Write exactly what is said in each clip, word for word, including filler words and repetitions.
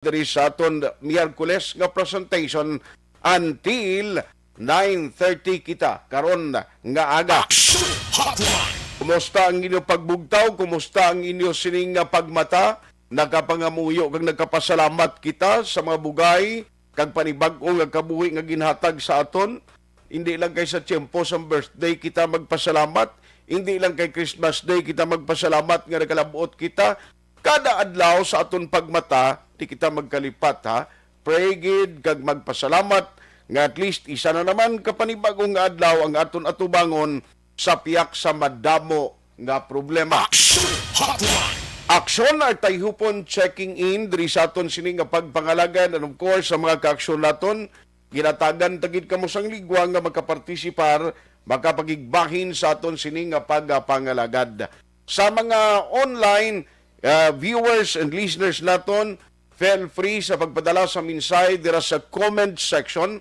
diri sa aton Miyerkules nga presentation until nine thirty kita karon nga aga. Action Hotline. Kumusta ang inyo pagbugtaw? Kumusta ang inyo sining nga pagmata? Nakapangamuyo kag nagkapasalamat kita sa mga bugay kag panibag-o nga kabuhi nga ginhatag sa aton. Hindi lang kay sa tiyempo sang birthday kita magpasalamat, hindi lang kay Christmas Day kita magpasalamat nga nakalab-ot kita. Kada adlaw sa aton pagmata, di kita magkalipat, ha. Pray gid kag magpasalamat nga at least isa na naman ka panibag-o nga adlaw ang aton atubangon sa piyak sa madamo nga problema. Action Hotline. Aksyon, Artay Hupon checking in diri sa aton sini nga pagpangalagad, and of course sa mga kaaksyon naton, ginatagan ta gid kamo sang ligwa nga makapartisipar, makapakigbahin sa aton sini nga pagpangalagad. Sa mga online, ah, viewers and listeners naton, feel free sa pagpadala sa mensahe dira sa comment section.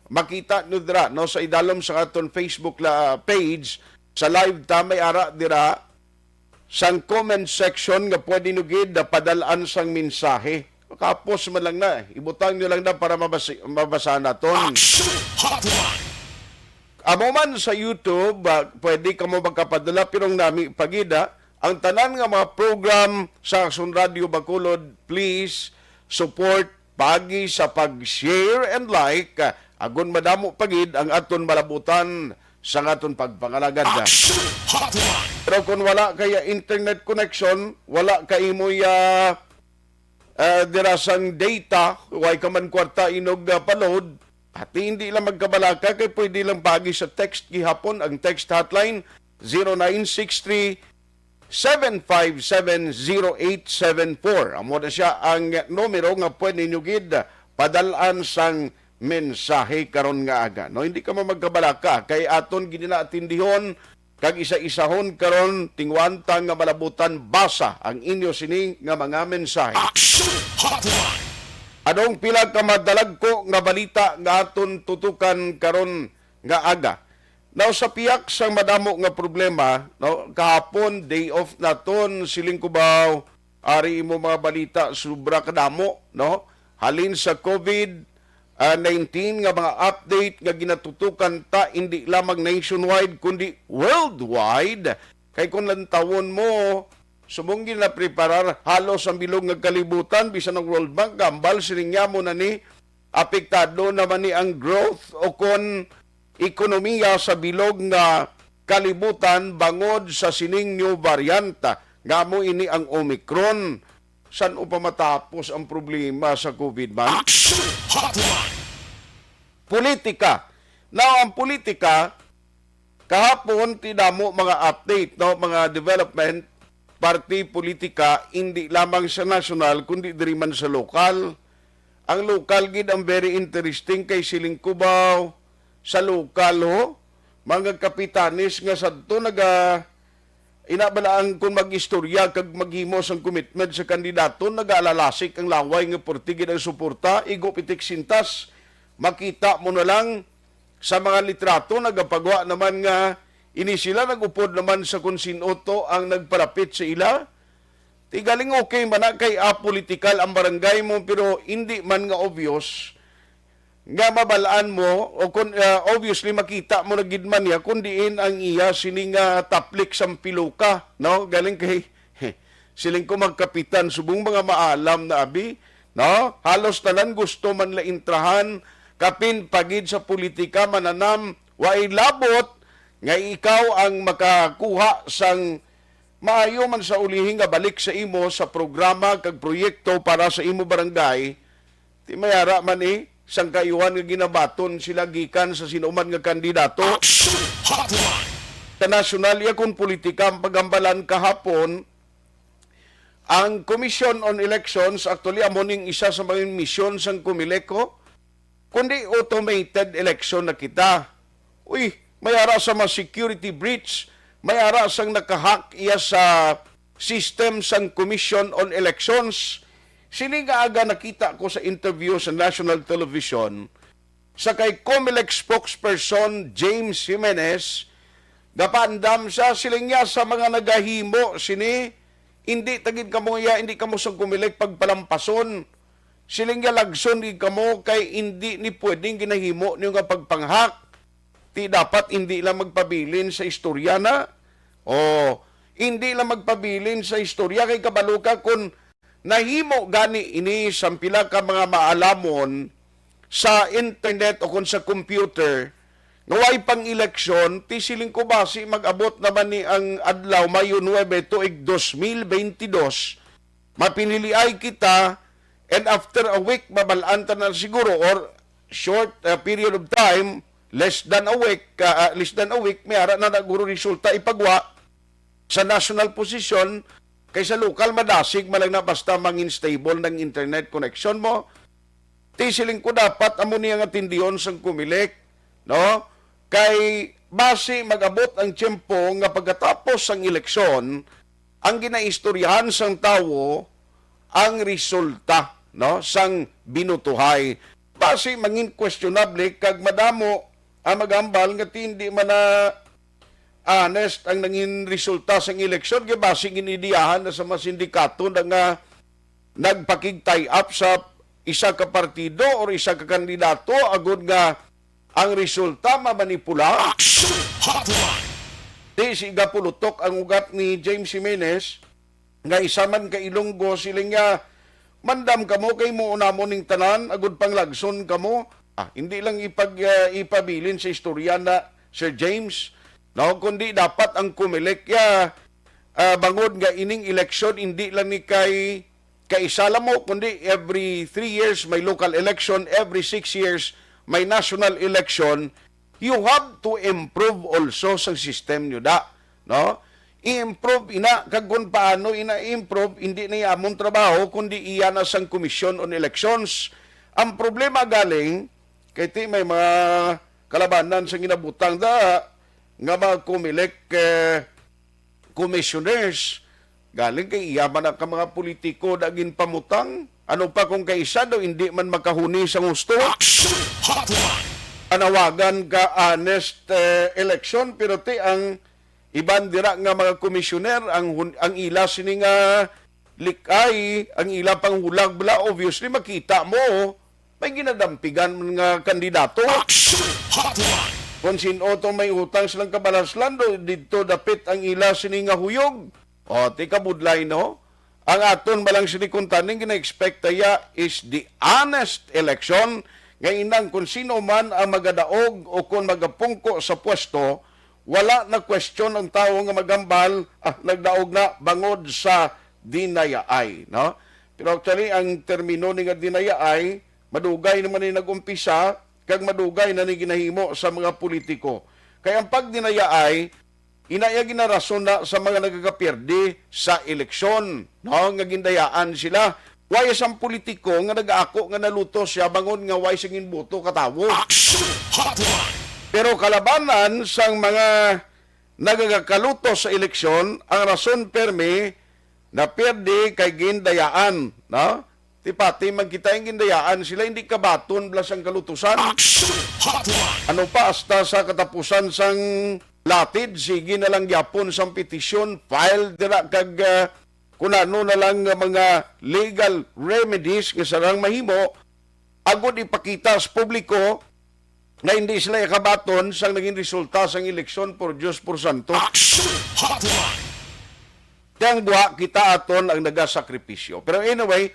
Makita nyo dira, no, sa idalom sa aton Facebook la, page, sa live ta, may ara dira sang comment section nga pwede nyo gid na padalaan sang mensahe. Kapos man lang na, ibutang nyo lang na para mabasi, mabasa naton. Action Hotline. Amo man sa YouTube, ah, pwede kamo magkapadala, pero ang nami pa gid, ah, ang tanan nga mga program sa Aksyon Radio Bacolod, please support pagi sa pag-share and like, ah, agon madamo pa gid ang aton malabutan sa aton pagpangalagad. Action Hotline. Pero kung wala kaya internet connection, wala ka imo ya, ah, dira sang data, way ka man kwarta inog, ah, pa-load, ati hindi lang magkabalaka kay pwede lang pagi sa text gihapon. Ang text hotline, zero nine six three, seven five seven, zero eight seven four. Amo na siya ang numero nga pwede ninyo gid padalaan sang mensahe karon nga aga. No, hindi ka mo magkabalaka kay aton gid na atindihon kag isa-isahon karon, tinguhaan ta nga malabutan basa ang inyo sini nga mga mensahe. Action Hotline. Anong pila ka madalagko nga balita nga aton tutukan karon nga aga? Now, sa piyak sang madamo nga problema, no, kahapon, day off naton, siling ko ba, ari imo mga balita, sobra kadamo, no? Halin sa COVID, ah, nineteen nga mga update nga ginatutukan ta, hindi lamang nationwide, kundi worldwide. Kay kung lantawon mo, subong ginapreparar halos ang bilog nga kalibutan, bisan ang World Bank, gambal, siling niya mo na ni, apektado naman ni ang growth o kon ekonomiya sa bilog nga kalibutan bangod sa sining new variant nga amo ini ang Omicron. San-o pa matapos ang problema sa COVID man? Action Hotline. Politika. Now, ang politika, kahapon, ti damo mga update, no, mga development, parti politika, hindi lamang sa national, kundi diri man sa lokal. Ang lokal gid ang very interesting kay siling Cubao, sa lokal, ho, mga kapitanes nga sadto naga, ina bala ang kun mag-istorya kag maghimo sang commitment sa kandidato, nagaalalasik ang laway nga purti gid ang suporta, igo pitik sintas. Makita mo na lang sa mga litrato, nagapagwa naman nga ini sila nag-upod naman sa kung sin-o to ang nagpalapit sa ila. Ti galing okay man na kay apolitikal ang barangay mo, pero hindi man nga obvious nga mabalaan mo, o kun, ah, obviously makita mo na gid man niya kung diin ang iya sini nga taplik sang piluka, no? Galing kay siling ko magkapitan, subong mga maalam na abi, no? Halos tanan gusto man la intrahan, kapin pagid sa politika, mananam, way labot nga ikaw ang makakuha sang maayo man sa ulihi nga balik sa imo sa programa kag proyekto para sa imo barangay. Ti may ara man, eh, sang kaayuhan nga ginabaton sila gikan sa sino man nga kandidato. Action Hotline. Sa nasyonal, iya kon politika ang pagambalan kahapon, ang Commission on Elections, actually, amo ning isa sa mga misyon sang Comelec, kundi automated election na kita. Uy, may ara sa mga security breach, may ara sang nakahack iya sa system sang Commission on Elections. Sini nga aga nakita ko sa interview sa national television sa kay Comelec spokesperson James Jimenez, gapaandam siya, siling niya sa mga nagahimo sini, hindi tagid kamo iya, hindi kamo sa Comelec pagpalampason. Siling niya, "Lagson gid kamo kay indi ni pwedeng ginahimo niyo nga pagpanghak. Ti dapat indi lang magpabilin sa istorya na. O, indi lang magpabilin sa istorya kay kabalo ka kon nahimo gani ini sa pila ka mga maalamon sa internet o kon sa computer nga way pang eleksyon, ti siling ko basi mag-abot naman ni ang adlaw, Mayo nuebe, tuig dos mil bentidós, mapiniliay kita, and after a week, mabal-an ta na siguro, or short, uh, period of time, less than a week, uh, uh, less than a week, may ara na naguro resulta ipagwa sa national position, kay sa lokal madasig man lang na basta mangin stable ng internet connection mo." Ti siling ko, dapat amo niya nga tindihon sang Comelec, no? Kay basi mag-abot ang tiyempo nga pagkatapos sang eleksyon, ang ginaistoryahan sang tawo ang resulta, no, sang binutuhay. Basi mangin questionable kag madamo ang magambal nga ti hindi man na honest ang nangin resulta sang eleksyon, kay basi ginidiyahan na sa mga sindikato na nga nagpakig-tie up sa isa ka partido or isa ka kandidato agud nga ang resulta mamanipula. Action Hotline. Di si gapulutok ang ugat ni James Jimenez nga isa man ka Ilonggo, siling niya, "Mandam kamo kay muo namon ning tanan, agud panglagson kamo." Ah, hindi lang ipag, ah, ipabilin sa istorya na, Sir James, no, kundi dapat ang Comelec ya, ah, bangod nga ining eleksyon hindi lang ni kay kaisa lang mo, kundi every three years may local election, every six years may national election. You have to improve also sang system nyo da, no? I-improve ina, kag kung paano ina i-improve, hindi na iya amon trabaho, kundi iya na sang Commission on Elections. Ang problema galing, kay ti may mga kalabanan sa ginabutang da nga mga Comelec, eh, commissioners, galing kay iya man ang ka mga politiko na ginpamutang. Ano pa kung kaisa daw hindi man makahuni sa gusto? Action Hotline. Anawagan ka honest, eh, election, pero ti ang iban dira nga mga komisyoner, ang hun-, ang ila sini nga likay, ang ila panghulag bala, obviously makita mo may ginadampigan man nga kandidato. Action Hotline. Kung sin-o to may utang silang kabalaslan, do didto dapit ang ila sini nga huyog. O, ti kabudlay, no? Ang aton ba lang sini kuntaning gina-expect taya is the honest election, nga inang kung sino man ang magadaog o kung magapungko sa pwesto, wala na question ang tawo nga magambal, "Ah, nagdaog na bangod sa dinayaay," no? Pero actually, ang termino ni nga dinayaay, madugay naman ni nag-umpisa, kag madugay na ni ginahimo sa mga politiko. Kay ang pagdinayaay, ina iya ginarason na sa mga nagakapierde sa eleksyon, no? Nga gindayaan sila. Way sang politiko nga nag-aako nga nalutos siya bangod nga way sing ginboto ka tawo. Action Hotline. Pero kalabanan sang mga nagagakalutos sa eleksyon, ang rason permi na pierde kay gindayaan, no? Ti pati man kita ang gindayaan, sila hindi kabaton bala sang kalutusan. Action Hotline. Ano pa, hasta sa katapusan sang latid, sige na lang gyapon sang petisyon, file dira kag, ah, kun ano na lang nga mga legal remedies nga sarang mahimo, agud ipakita sa publiko nga hindi sila ikabaton sang naging resulta sang eleksyon, por Dios, por santo. Action Hotline. Kaya ang buha, kita aton ang nagasakripisyo. Pero anyway,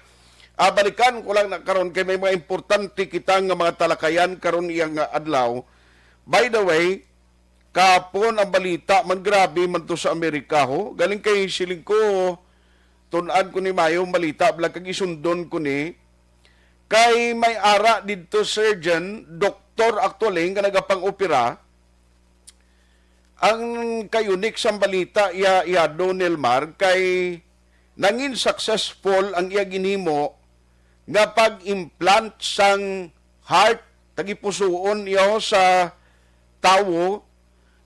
ah, balikan ko lang na karon kay may mga importante kita nga mga talakayan karon iyang, ah, adlaw. By the way, kapon ang balita man, grabe man to sa Amerika, ho. Galing kay siling ko, tun-an ko ni mayo ang balita, bala kag isundon ko ni. Kay may ara didto surgeon, doktor actually, nga nagapang-opera. Ang kay unique sang balita, iya, iya Donelmar, kay nangin successful ang iya ginhimo nga pag-implant sang heart, tagipusoon iya sa tawo,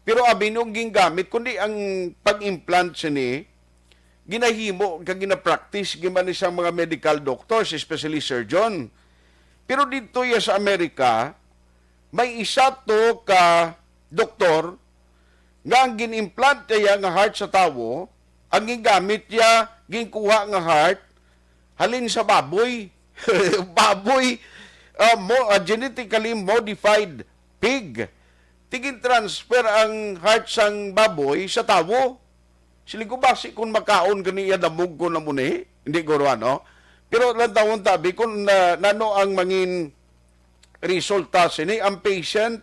pero abi nung gingamit, kundi ang pag-implant sini, ginahimo kag ginapractice gid man ni sang mga medical doctors, especially surgeon. Pero didto iya sa Amerika, may isa to ka doktor nga ang gin-implant niya nga heart sa tawo, ang gingamit niya, ginkuha nga heart, halin sa baboy. Baboy, ah, mo, ah, genetically modified pig. Ti gin-transfer ang heart sang baboy sa tawo. Siling ko, basi kung makaon gani iya, damog ko na mo ni. Hindi guro, ano? Pero lang tawon tabi kung na, nano ang mangin resulta sini. Ang patient,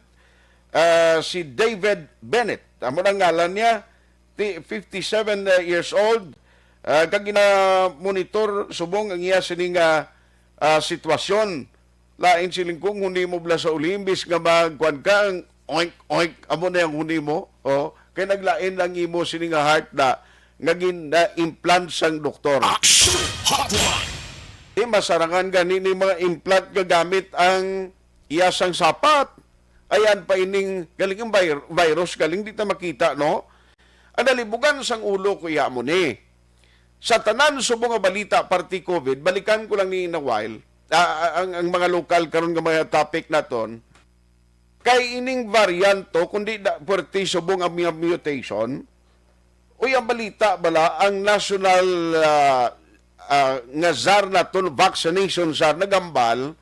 ah, si David Bennett. Amo ang ngalan niya, ti-, fifty-seven years old. Ah, kag gina-monitor subong ang iya sini nga, ah, sitwasyon. Lain siling kung huni mo bala sa uli, imbis nga magkuan ka, ang oink, oink, amo na yung huni mo. Oh, kay naglain ang imo sini nga heart na nga gin-implant sang doktor. Action Hotline! Di masarangan gani ni mga implant nga gamit ang iya sang sapat. Ayan pa ining galing ang vir-, virus, galing di ta makita, no? Ang nalibugan sang ulo ko iya mo ni. Sa tanan subong nga balita parte COVID, balikan ko lang ni in a while, ah, ang, ang mga lokal karon nga mga topic naton, kay ining variant to, kundi da, puwerte subong ang mga mutation, uy, ang balita bala, ang national, ah, ah, nga czar naton, vaccination czar, nagambal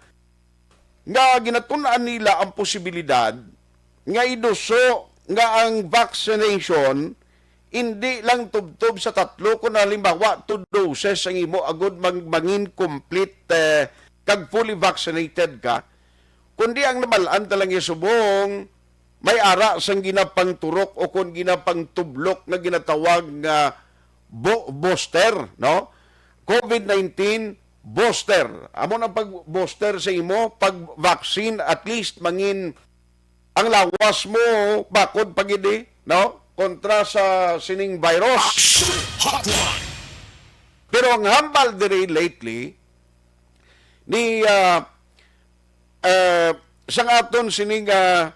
nga ginatun-an nila ang posibilidad nga iduso nga ang vaccination hindi lang tubtob sa tatlo, kun halimbawa, two doses ang imo agud mag-, mangin complete, eh, kag fully vaccinated ka, kundi ang nabal-an ta lang subong may ara sang ginapangturok o kon ginapangtublok nga ginatawag nga bo-, booster, no? COVID nineteen booster. Amo nang pag-booster sa imo, pag-vaccine, at least mangin ang lawas mo bakod pa gid, eh, no? Kontra sa sining virus. Action Hotline! Pero ang hambal diri lately ni, ah, ah, sang aton sining, ah,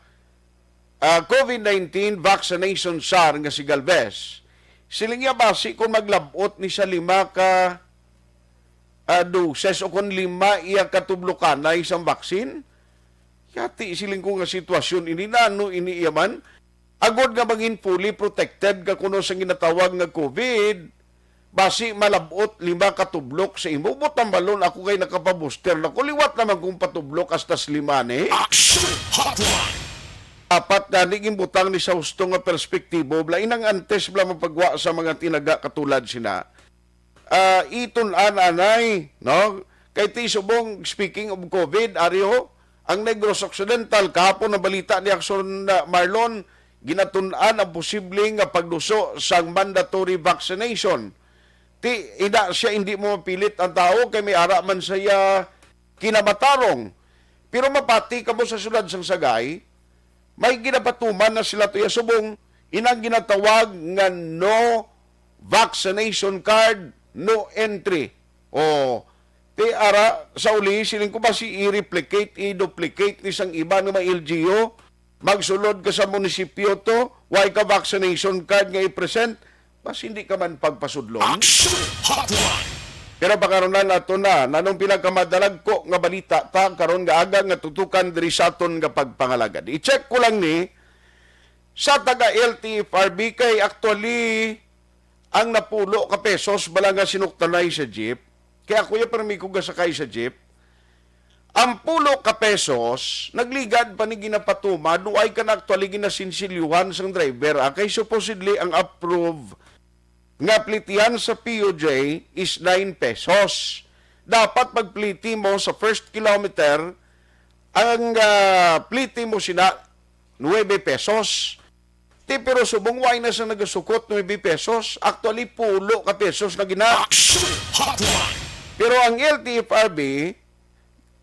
ah, COVID nineteen vaccination czar nga si Galvez, siling niya basi kung maglabot ni sa lima ka, ah, doses o kung lima iya katublokanay sang vaccine, yati siling ko nga sitwasyon ini, nano ini iya man? Agod nga mangin fully protected ka kuno sa ginatawag nga COVID, basi malabot lima ka tublok sa imo. Butang balon ako kay nakapabooster na ko. Liwat naman kung patublok hasta sa lima ni. Action Hotline! Apat gani ginbutang ni sa husto nga perspektibo, bala inang antes bala mapagwa sa mga tinaga katulad sina. Ah, itun-an anay, no? Kay ti subong, speaking of COVID, ari ho, ang Negros Occidental, kahapon ang balita ni Axon, ah, Marlon, ginatun-an ang posible nga pagduso sang mandatory vaccination. Ti, ina siya, hindi mo mapilit ang tao kay may ara man sa iya kinamatarong. Pero mapati kamo sa siyudad sang Sagay, may ginapatuman na sila tuya subong inang ginatawag nga no vaccination card, no entry. O, ti ara, sa uli, siling ko ba si i-replicate, i-duplicate ni sang iba nga mga L G U? Magsulod ka sa munisipyo to, way ka vaccination card nga i-present, mas hindi ka man pagpasudlon. Action Hotline! Pero pakaronan nato na, nanong pila ka madalagko nga balita ta karon nga aga nga tutukan diri sa aton nga pagpangalagad. I-check ko lang ni sa taga L T F R B kay actually ang napulo ka pesos bala nga sinuktanay sa jeep. Kay ako ya permi ko gasakay sa jeep. Ang pulo ka pesos, nagligad pa ni ginapatuman, wa ka na actually ginasinsilyuhan sang driver, ah, kay supposedly ang approve nga plitihan sa P U J is nine pesos. Dapat pagpliti mo sa first kilometer, ang, ah, pliti mo sina nuebe pesos. Ti, pero subong way na sa nagasukot nuebe pesos, actually pulo ka pesos na gina. Action Hotline! Pero ang L T F R B,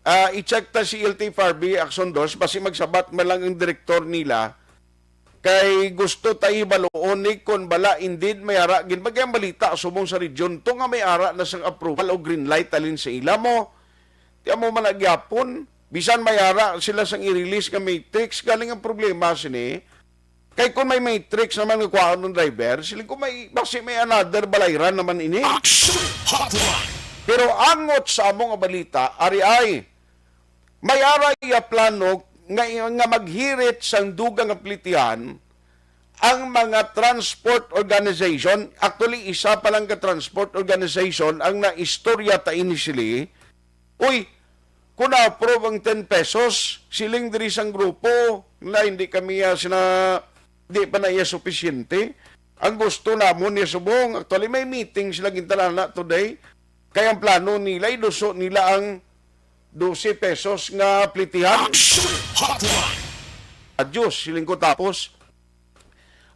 ah, i-check ta si L T F R B, Action Dos, basi magsabat man lang ang direktor nila. Kay gusto ta ibaluon ni kon bala indeed may ara gin, bagay ang balita subong sa region to nga may ara na sang approval o green light alin sa ila mo. Ti amo man na gyapon, bisan may ara sila sang i-release nga matrix, galing ang problema sini. Kay kung may matrix naman nga kuhaon ng driver, siling ko may, basi may another balayran naman ini. Action Hotline! Pero angot sa amo nga balita, ari ay, may ara iya plano nga, nga maghirit sang dugang nga plitihan ang mga transport organization. Actually, isa pa lang ka transport organization ang naistorya ta initially, Uy, kung na-approve ang ten pesos, siling diri sang grupo, na hindi kami, ah, sina, di pa na iya sufisyente. Ang gusto namon niya subong, actually, may meeting sila gintanana today. Kaya ang plano nila, iduso nila ang dose pesos nga plitihan. Action Hotline! Adios, siling ko tapos.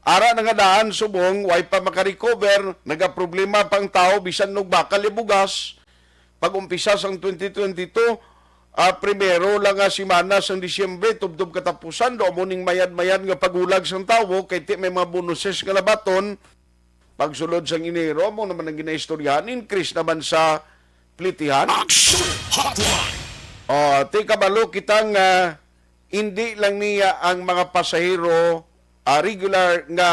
Ara na nga daan subong, way pa makarecover, nagaproblema pa ang tao, bisan og bakal ya bugas. Pag-umpisa sang twenty twenty-two, ah, primero lang nga semana sang Disyembre, tubtob katapusan, do amo ning mayad-mayad nga paghulag sang tawo, kay ti may mga bonuses nga labaton. Pagsulod sang Enero, amo naman ang ginaistoryahan, increase naman sa plitihan. Action Hotline! Oh, ti kabalo kita nga hindi lang niya ang mga pasahero, ah, regular nga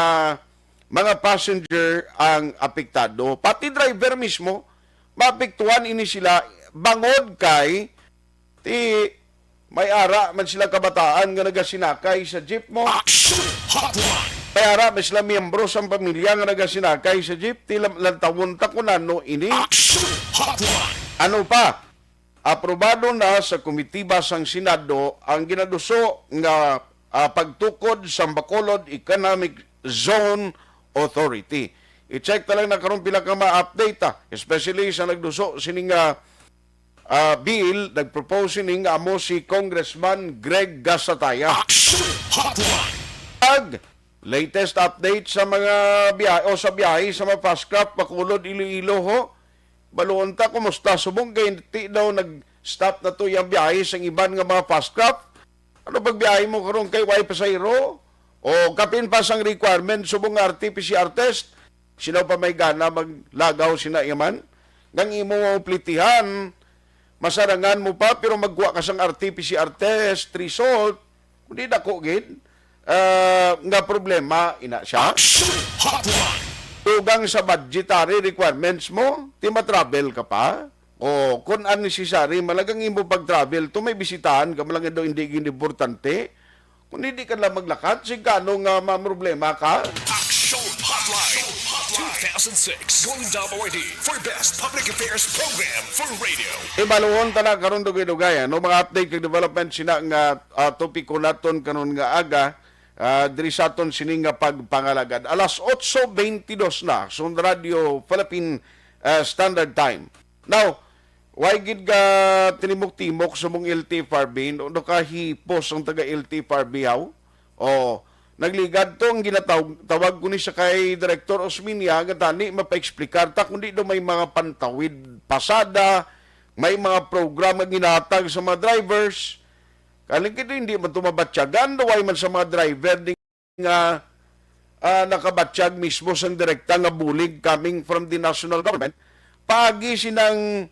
mga passenger ang apektado. Pati driver mismo, maapektuhan ini sila bangod kay ti may ara man sila kabataan nga nagasinakay sa jeep mo. Action Hotline! May ara man sila miyembro sang pamilya nga nagasinakay sa jeep. Ti lam-, lantawon ta kung ano ini. Action Hotline! Ano pa? Aprobado na sa komitiba sang Senado ang ginaduso nga, ah, pagtukod sa Bacolod Economic Zone Authority. I-check ta lang na karon pila ka ma-update, ah, especially sa nagduso sini nga, ah, bill, nagpropose sini nga amo si Congressman Greg Gasataya. Action Hotline! Ag latest update sa mga biyahe o sa biyahe sa mga fast craft Bacolod, Iloilo, ho. Baluon ta kumusta subong kay ti daw nag-stop na to yang biyahe sang iban nga mga fast craft. Ano pagbiyahe mo karon kay way pasahero? O kapin pa sang requirement subong nga R T P C R test? Sino pa may gana maglagaw sina yaman? Ngang imo plitihan, masarangan mo pa, pero magkuha ka sang R T P C R test result, kundi dako gid, ah, nga problema, ina siya. Action Hotline! Dugang sa budgetary requirements mo, ti ma-travel ka pa? O, kung unnecessary, malagang imo pag-travel to, may bisitahan ka, malagang daw hindi gid importante. Kung hindi ka lang maglakad, sigkano nga mamroblema ka? Action Hotline two thousand six Golden Dome Awardee for Best Public Affairs Program for Radio. Ibaluhon ta na karon dugay-dugay, ano, mga update kag development sina nga, ah, topiko naton karon nga aga, ah, diri sa aton sini nga pagpangalagad. Alas otso bentidós na, sa Radyo Philippine, ah, Standard Time. Now, way gid ka tinimok-timok sa mong L T F R B, no, no ka hipos ang taga L T F R B, haw? O, nagligad to ang ginatawag, tawag ko ni sa kay Director Osminia, nga tani mapa-explicar ta, kundi daw may mga pantawid pasada, may mga program nga ginatag sa mga drivers. Kaling kito, hindi man to mabatyagan, daw ay man sa mga driver, nga, ah, nakabatyag mismo sang direkta nga bulig coming from the national government, paagi sinang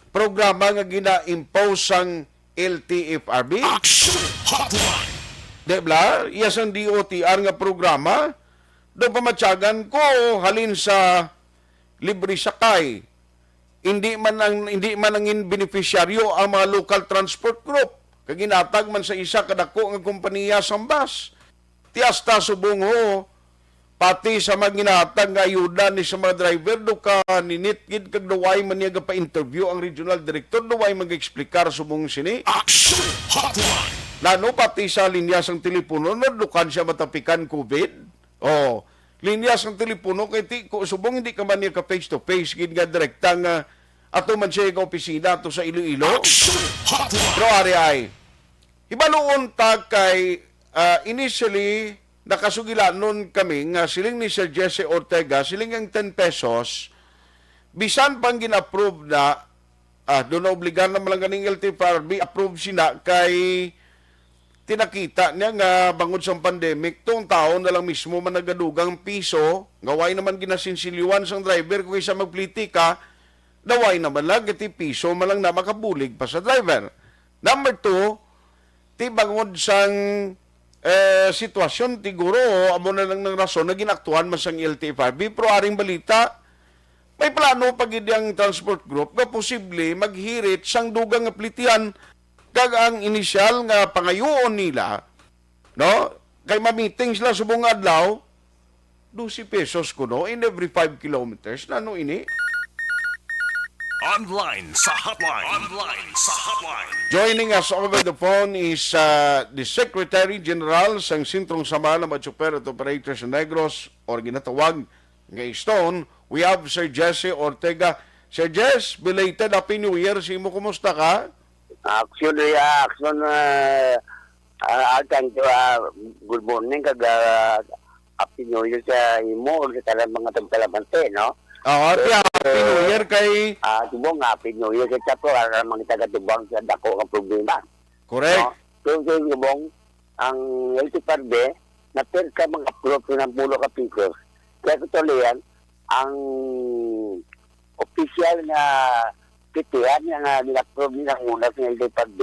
programa nga gina-impose sang L T F R B. Action Hotline! Di bala? Iya sang D O T R nga programa, do pamatyagan ko, halin sa libre sakay. Hindi man ang, hindi man ang in-, beneficiaryo ang mga local transport group. Kag ginatag man sa isa kadako nga kompanya sang bus. Ti hasta subong ho, pati sa mga ginatag nga ayuda ni sa mga driver, do ka ninit gid kag daw ay man niya gapa-interview ang regional director, daw ay mag-explicar subong sini. Action Hotline! Nano pati sa linya sang telepono, nadukan siya matapikan COVID? Oh, linya sang telepono kay ti ko subong hindi ka man niya ka face to face gid nga direkta nga ato man siya ka opisina ato sa Iloilo. Action Hotline! Pero ari ay, hibaluon ta kay, ah, initially, nakasugilanon kami nga siling ni Sir Jesse Ortega, siling ang ten pesos, bisan pang gin-approve na, ah, doon na obligar na man lang ganing L T F R B, approve sina kay tinakita niya nga bangod sang pandemic, tong tawo na lang mismo man nagadugang piso, nga way naman ginasinsilyuhan sang driver kung isa magpliti ka, daway naman lang, kay ti piso man lang na makabulig pa sa driver. Number two, ti bangod sang, eh, sitwasyon, ti guro, amo na lang nang rason na ginaktuhan man sang L T F R B, pero aring balita, may plano pa gid ang transport group nga posible maghirit sang dugang nga plitihan kag ang inisyal nga pangayoon nila, no? Kay ma-meeting sila subong nga adlaw, dose pesos kuno in every five kilometers. Nano ini? Online sa hotline. Online sa hotline. Joining us over the phone is uh, the Secretary General sang Sentrong Samahan ng mga Chopper at Operator sa Negros, or ginatawag nga Stone. We have Sir Jesse Ortega. Sir Jess, belated Happy New Year sa imo. Kumusta ka? Action, reaction, uh, uh, thank you, uh, good morning, kag uh, Happy New Year sa imo, sa tanan mga tagpalamante, no? Oo, ti, Happy New Year kay Ah, subong, Happy New Year sa tapo, para mga tagatubang sa dako nga problema. Correct. No? So, so, subong, ang L T P R B, na per ka mga plot sa pulo ka pesos. Kaya sa tuloyan, ang official nga titihan nga, nga gina-approve nila muna sa L T P R B,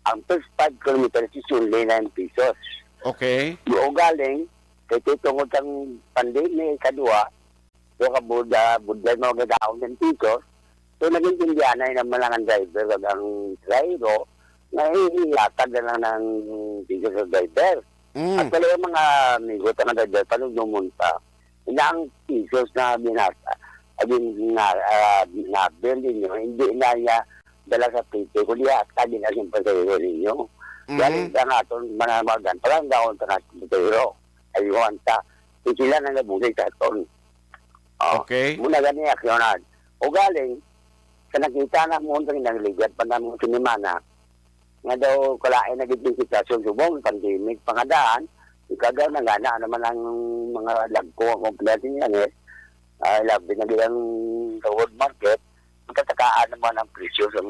ang first five kilometers is only nine pesos. Okay. Yung galing, kay tungod ang pandemic, kadua, so ka buda, buda mo gagawin ng pesos, so naging tindihanay naman lang ang driver kag ang driver, na ihatag na lang ng pesos sa driver. Mm. Actually, ang mga amigo, ang driver, paano dumunta? Ina ang pesos na binasa, abin nga, ah, nabil ninyo, hindi na niya dala sa prepaid, kundi hasta din ang pasahero ninyo. Mhm. Galing ka nga aton manawagan, parang daon ka nga pasahero. Ayuhan ta. Kung sila na nabuli sa aton. Oh, Okay. Muna gani aksyonan. O galing, sa nakita na mo, ang nagligad pa na mo sinimana, nga daw kalain na gid yung sitwasyon subong pandemic, pangadaan, ikaw daw nangana naman ang mga lagko ang kompleto niya, eh. Ah, labi na gid ang sa world market, magkatakaan naman ang presyo sa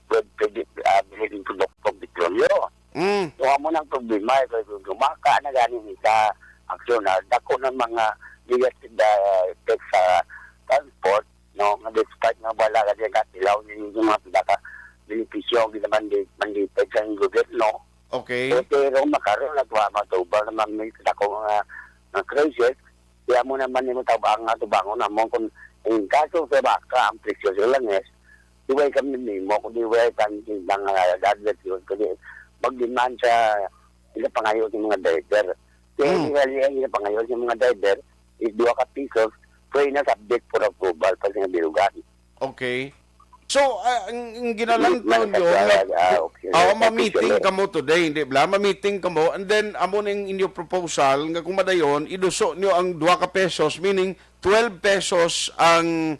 pwede, ah, bilhin ng produkto, petrolyo. Mm. So, amo nang problema, eh, kung gumaka na gani ni sa aksyon na, dako ng mga negative, ah, effect sa transport, no, nga despite nga wala ka diyan katilaw ninyo yung mga pinaka benepisyo ang ginaman-, mandipig sa gobyerno. Okay. Eh, pero makaroon na tuwa matubang naman may dako nga, nga crisis, kaya mo naman yung tabang nga tubangon naman kung in kaso sa baka ang presyo sa langis, di ba kami nimo, kung di ba kami tindang nga advertise, kundi mag-demand sa ila pangayo sa mga driver. Kaya Hmm. ila, ila pangayo sa mga driver is dua ka pesos, so ina subject for approval pa sa bilugan. Okay. So, ah, ang, ang ginalantaw Hindi man nyo, sa, nga, ah, okay, ah, official, ma-meeting eh. Kamo today, hindi ba? Ma-meeting kamo, and then, amo ning inyo proposal nga kung madayon, iduso nyo ang dua ka pesos, meaning twelve pesos ang,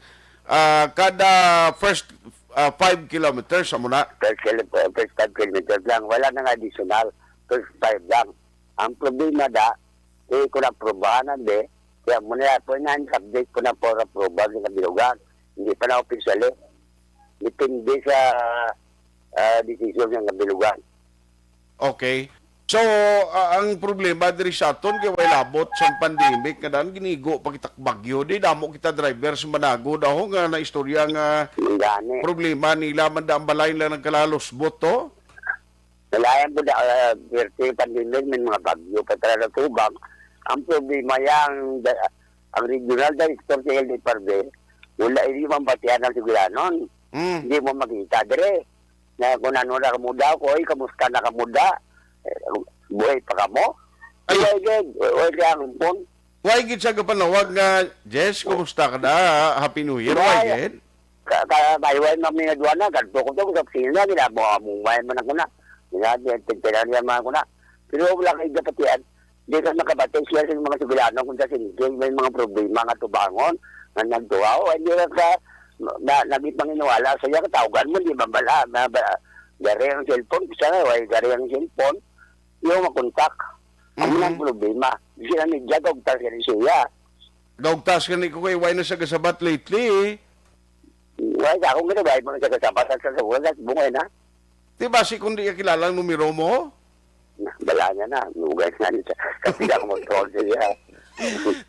ah, kada first, ah, five kilometers, amo na? First kilo-, first five kilometers lang, wala na nga additional, first five lang. Ang problema da, eh, kung aprubahan na, di, kaya mo na po na, subject po na for approval sa kabilugan. Hindi pa na official, eh. Depende sa, ah, desisyon ng kabilugan. Okay. So, ah, ang problema diri sa aton kay way labot sa pandemic nga daan ginigo pa kita bagyo. Di damo kita drivers manago daw nga naistorya nga Gani. Problema nila man da ang balay nila nagkalalos boto. Nalayan po na, ah, birthday pandemic, may mga bagyo pa talaga tubang. Ang problema yan, da-, ang regional director sa L D P R B, wala, hindi man batian ang Suglanon. Hmm. Hindi mo makita dire. Na kung ano na kamuda ko, "Oy, kamusta na kamuda? Eh, buhay pa kamo?" Ay. Wala, gid. Wala ang phone. Why gid siya kapanawag nga, "Jess, kumusta ka na? Happy New Year." Why Why? Gid? Ka, ka, kaiway man may nadwa na, kadto ko to, sa opisina, ginamo, amumay man ako na. Ginadi, tigtinan niya man ako na. Pero wala kay kapatian, di ka makabati siya sa mga Suglanon kung sa sinigil, may mga problema nga tubangon, nga nagtuwa, o hindi ka, na, naging panginiwala sa iya, katawgan mo, di ba, bala, na, ba, gari ang cellphone, siya nga, way gari ang cellphone, yung makontak. Ang Mhm. mga problema, di sila media, kaugtas ka rin siya. Kaugtas ka ni ko kay, why na siya kasabat lately, eh? Wala sa akong ginagawa, mga taga-Sabas at sa Sabugan, sa Bungay na. Di ba si kundi kilala ang numero mo? Na, bala niya na, nugay na niya. Kasi ako mag-call siya.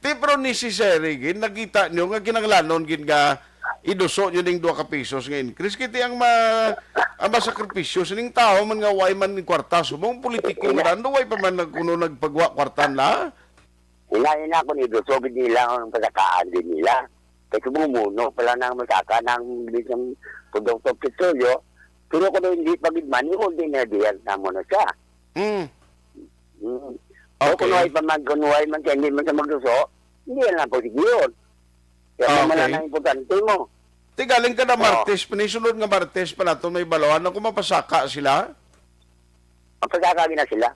Di, pero necessary, gid, nakita nyo nga kinahanglanon, gid, nga iduso nyo ning dua ka pesos nga increase. Kiti ang ma-, ang masakripisyo sining tao man nga way man ni kwarta. Subong politiko Ina- man, ano, way pa man nag-, kuno nagpagwa kwarta na? Ina-ina ko ni Dusog, hindi lang ang pagkakaan din nila. Kasi bumuno pala nang masaka ng bilis ng produkto petrolyo. Pero kung hindi pag-idman, hindi na diyan na mo na siya. Mm. Mm. So, Okay. Kung way pa man, kung way man siya, hindi man siya magduso, hindi na lang pag-idman. Kaya Ah, naman okay. Lang ang importante mo. Ti galing kada Oo. Martes pa ni, sunod nga Martes pa naton may balawan ako mapasaka sila. Mapasaka gina sila.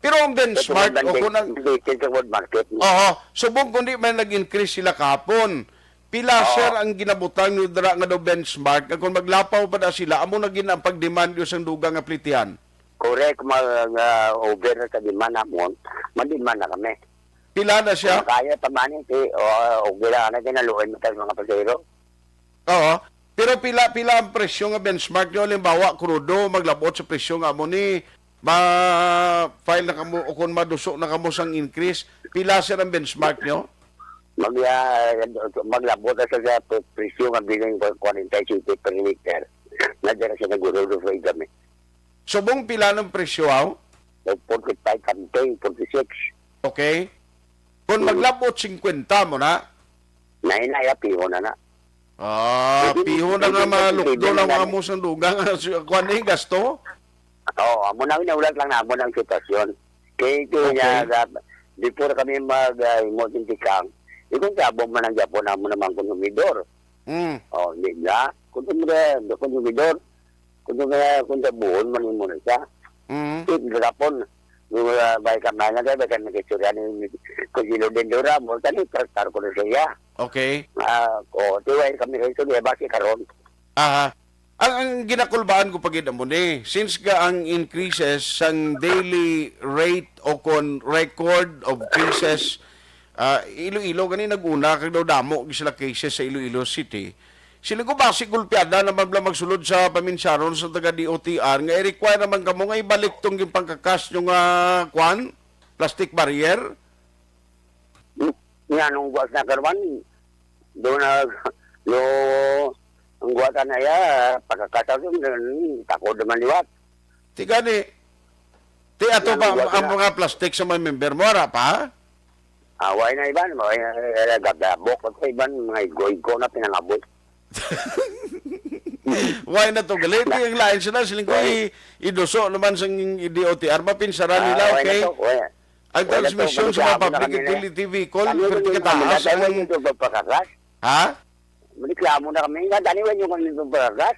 Pero ang benchmark Ito, o Monday, kung ang Monday, Tuesday, World Market. Oo, subong kung di man nag-increase sila kahapon. Pila, Oo. sir, ang ginabutang nyo dira nga daw benchmark nga kung maglapaw pa na sila, amo na gid ang pag-demand nyo sang dugang nga plitihan? Correct, mag, ah, over na sa demand namon, mag-demand na kami. Pila na siya? Kung makaya pa man, eh, o, okay lang, ano, kinaluoy mo tayo mga pasahero. Oo. Pero pila, pila ang presyo nga benchmark nyo? Halimbawa, krudo, maglabot sa presyo nga amo ni, ma-file na kamo o kung maduso na kamo sang increase, pila, sir, ang benchmark nyo? Mag, ah, maglabot na sa, sa presyo nga bilang forty-six per liter. Na dira sa nagululo sa igami. Subong pila ng presyo, aw? Forty-five something, forty-six. Okay. Kung Hmm. maglabot, fifty mo na? Nay, nay, ah, piho na na. Ah, Hindi, piho na hindi nga na malukdo lang mga amo sang dugang. Kuwan na yung gasto? Oo, amo na, inahulat lang na amo ng sitwasyon. Kay, kay Okay. niya, ga-, before kami mag, ah, imo sintikang, ikon sabong man ang Japon, amo naman konsumidor. Mm. Oh, di ba? Konsumidor, konsumidor. Kung sa, kung sa buhon man mo na siya. Mm. Ti, gapon. Yung, ah, bay ka man, bay ka nag-istorya ni, ni Kujilo Dendora, mo, tani, traktar ko na siya. Okay. Ah, ko, tiway kami kayo, tiway, basi karon. Aha. Ang, ang ginakulbaan ko pa gid amo ni, since ga ang increases sang daily rate o kon record of cases, ah, Iloilo gani nag-una kag daw damo gid sila cases sa Iloilo City. Sila ko basi gulpiada naman bala magsulod sa paminsyaron sa taga D O T R nga i-require naman kamo nga ibalik tong ginpangkakas nyo nga, kwan, plastic barrier. Nga nung buwas na karuan, doon na, lo, ang buwatan na iya, pagkakataon, takod naman liwat. Ti gani, ti ato Yan pa, ang buwatan ang na. Mga plastic sa mga member mo, ara pa? Ah, why na iban? Why na, eh, gababok ko iban, mga igo-igo na pinangabot. Why na to? Gali, ti ang lain sila, siling ko, Why? i-, iduso naman sa D O T R, mapinsara Ah, nila, why na okay? To? Why? Ang Wala to, transmission sa mga mareklamo na public kami na. Utility vehicle, Kami perti yung kataas mga ang, yung pagpapakakas. Ha? Mareklamo na kami. Nga, dali, wala yung kami pagpapakakas.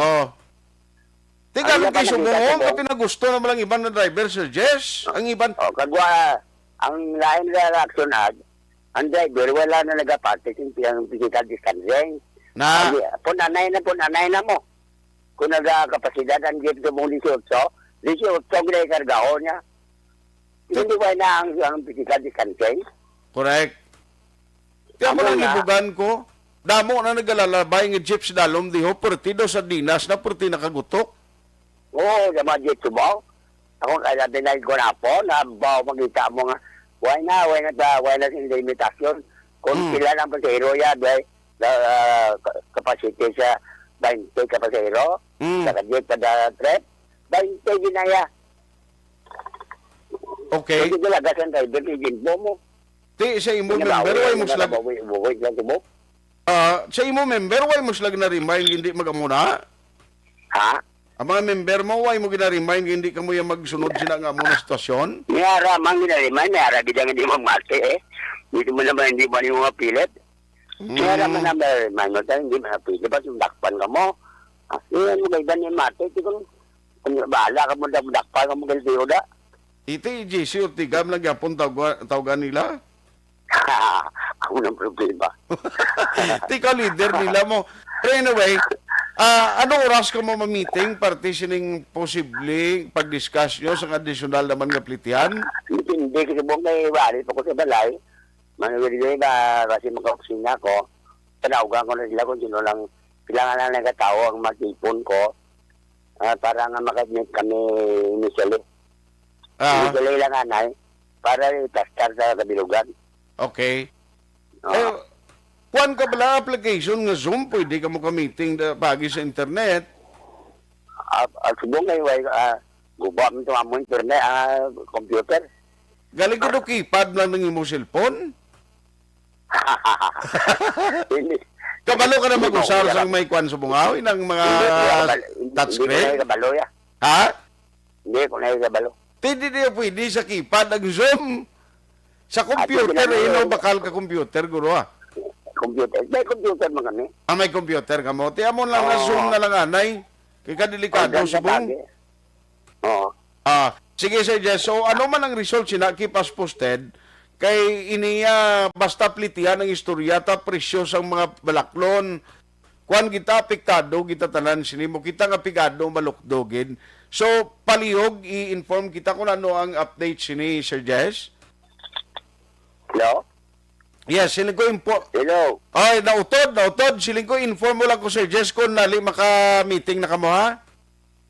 Oh. Ang Tagalog iba kay na subong, kita, subong. Kapinagusto naman ang iban na driver, Sir Jess. Ang iban. Oh, kagwa, ang lain na reaction ad, ang driver, wala na nagapati kung piyang physical distancing. Na. Ang, punanay na, punanay na mo. Kung nagakapasidad ang jeep sa mong dieciocho, dieciocho gina kargahon niya. Hindi ba na ang, ang physical distancing? Correct. Kaya mo Amo lang na. Ibugan ko, damo na nagalalabay nga jeep sa dalom diho, perti daw sa dinas na, perti nakagutok. Oo, sa mga jeep subaw. Ako kaya labi na yung gunapo, na baw makita mo nga, why na, why na, ta-, why na sa limitasyon? Kung Hmm. Sila lang pasahero ya, bay, na, ah, ka-, capacity sa twenty ka pasahero, Hmm. Sa kadiyot kada trip, twenty ginaya. Okay. Hindi talaga sa driver, hindi mo mo. Ti, sa imo Hindi na member, bawi, way mo hindi na sila, bawi, bawi lang tubo. Ah, sa imo member, way mo sila gina-remind, hindi mag-amo na? Ha? Ang mga member mo, way mo gina-remind, hindi ka mo yung magsunod sila nga amo na sitwasyon? May ara, mang gina-remind, may ara, gid ang hindi magmati, eh. Hindi mo naman, hindi mo yung mga pilit. Kaya Mm. naman ang may, may, may, hindi man pwede ba sundakpan ka mo? Ah, yun, may iba ni mati, di ko, kung bahala ka mo, dakpan ka mo, ganito yun, ah. Iti, J C Ortiga, man lang gyapon tawga-, tawgan nila? Ako nang problema. Ti ka, leader nila mo. Pero anyway, ah, anong oras ka mo ma-meeting? Parte sining posible pag-discuss nyo sa additional naman nga plitihan? Hindi, kasi buong may wari pa ko sa balay. Manugod ba, kasi makaopisina ko, panaugan ko na sila kung sino lang, kailangan lang nagkatawo ang mag-ipon ko, ah, para nga maka-admit kami initially. Ah. Initially lang, anay, para i-plaster sa kabilugan. Okay. Ah. Eh, kuwan ka bala application nga Zoom, pwede ka mo ka-meeting da, pagi sa internet. Ah, ah, subong kay, way, ah, guba man itong among internet, ah, computer. Galing ko do keypad lang ng imong cellphone? Hindi. Kabalo ka na Hindi mag-usar ko sa alam. May kwan sa bungaw, inang mga Hindi ko alam. Hindi ko touchscreen? Na kabalo, ya. Ha? Hindi ko na kabalo. Hindi, hindi pwede sa keypad ang Zoom. Sa computer, Ate, eh, no, ginagawa. Bakal ka computer, guro, ah. Computer. May computer man kami. Ah, may computer kamo. Ti amo lang na Oo. Zoom na lang, anay. Kay kadelikado Ang ganda subong. lagi. Oo. Ah, sige, Sir Jess. So, ano man ang result, sina, keep us posted. Kay iniya, basta plitihan ang istorya, ta presyo sang mga balaklon. Kuan kita, apektado kita tanan sini. Mo kita nga pigado, malukdo gid. So, palihog, i-inform kita kung ano ang update sini, Sir Jess. Hello? Yes, siling ko info-, Hello. Ay, nautod, nautod. Siling ko, inform mo lang ko, Sir Jess, kung nali maka-meeting na kamo, ha?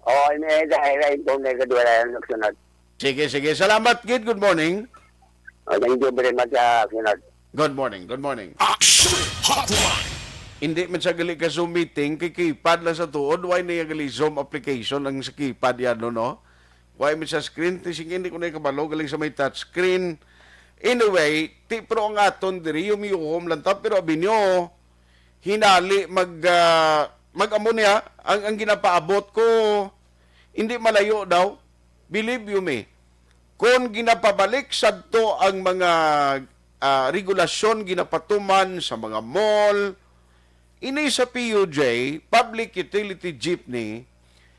Oo, may dahil ay po may kadwala ng nagsunod. Sige, sige. Salamat, gid. Good morning. Oh, thank you very much, ah, Sunod. Good morning, good morning. Action Hotline. Hindi man sa gali ka Zoom meeting, kay keypad lang sa tuod, why na gali Zoom application ang sa keypad yan, no, no? Why man sa screen, ti sige, hindi ko na kabalo, galing sa may touch screen. Anyway, ti, pero ang aton diri, yumiyuhom lang ta, pero abi nyo, hinali mag, ah, mag-amo niya, ang, ang ginapaabot ko, hindi malayo daw. Believe you me, kung ginapabalik sadto ang mga, ah, regulasyon ginapatuman sa mga mall, ini sa P U J, public utility jeepney,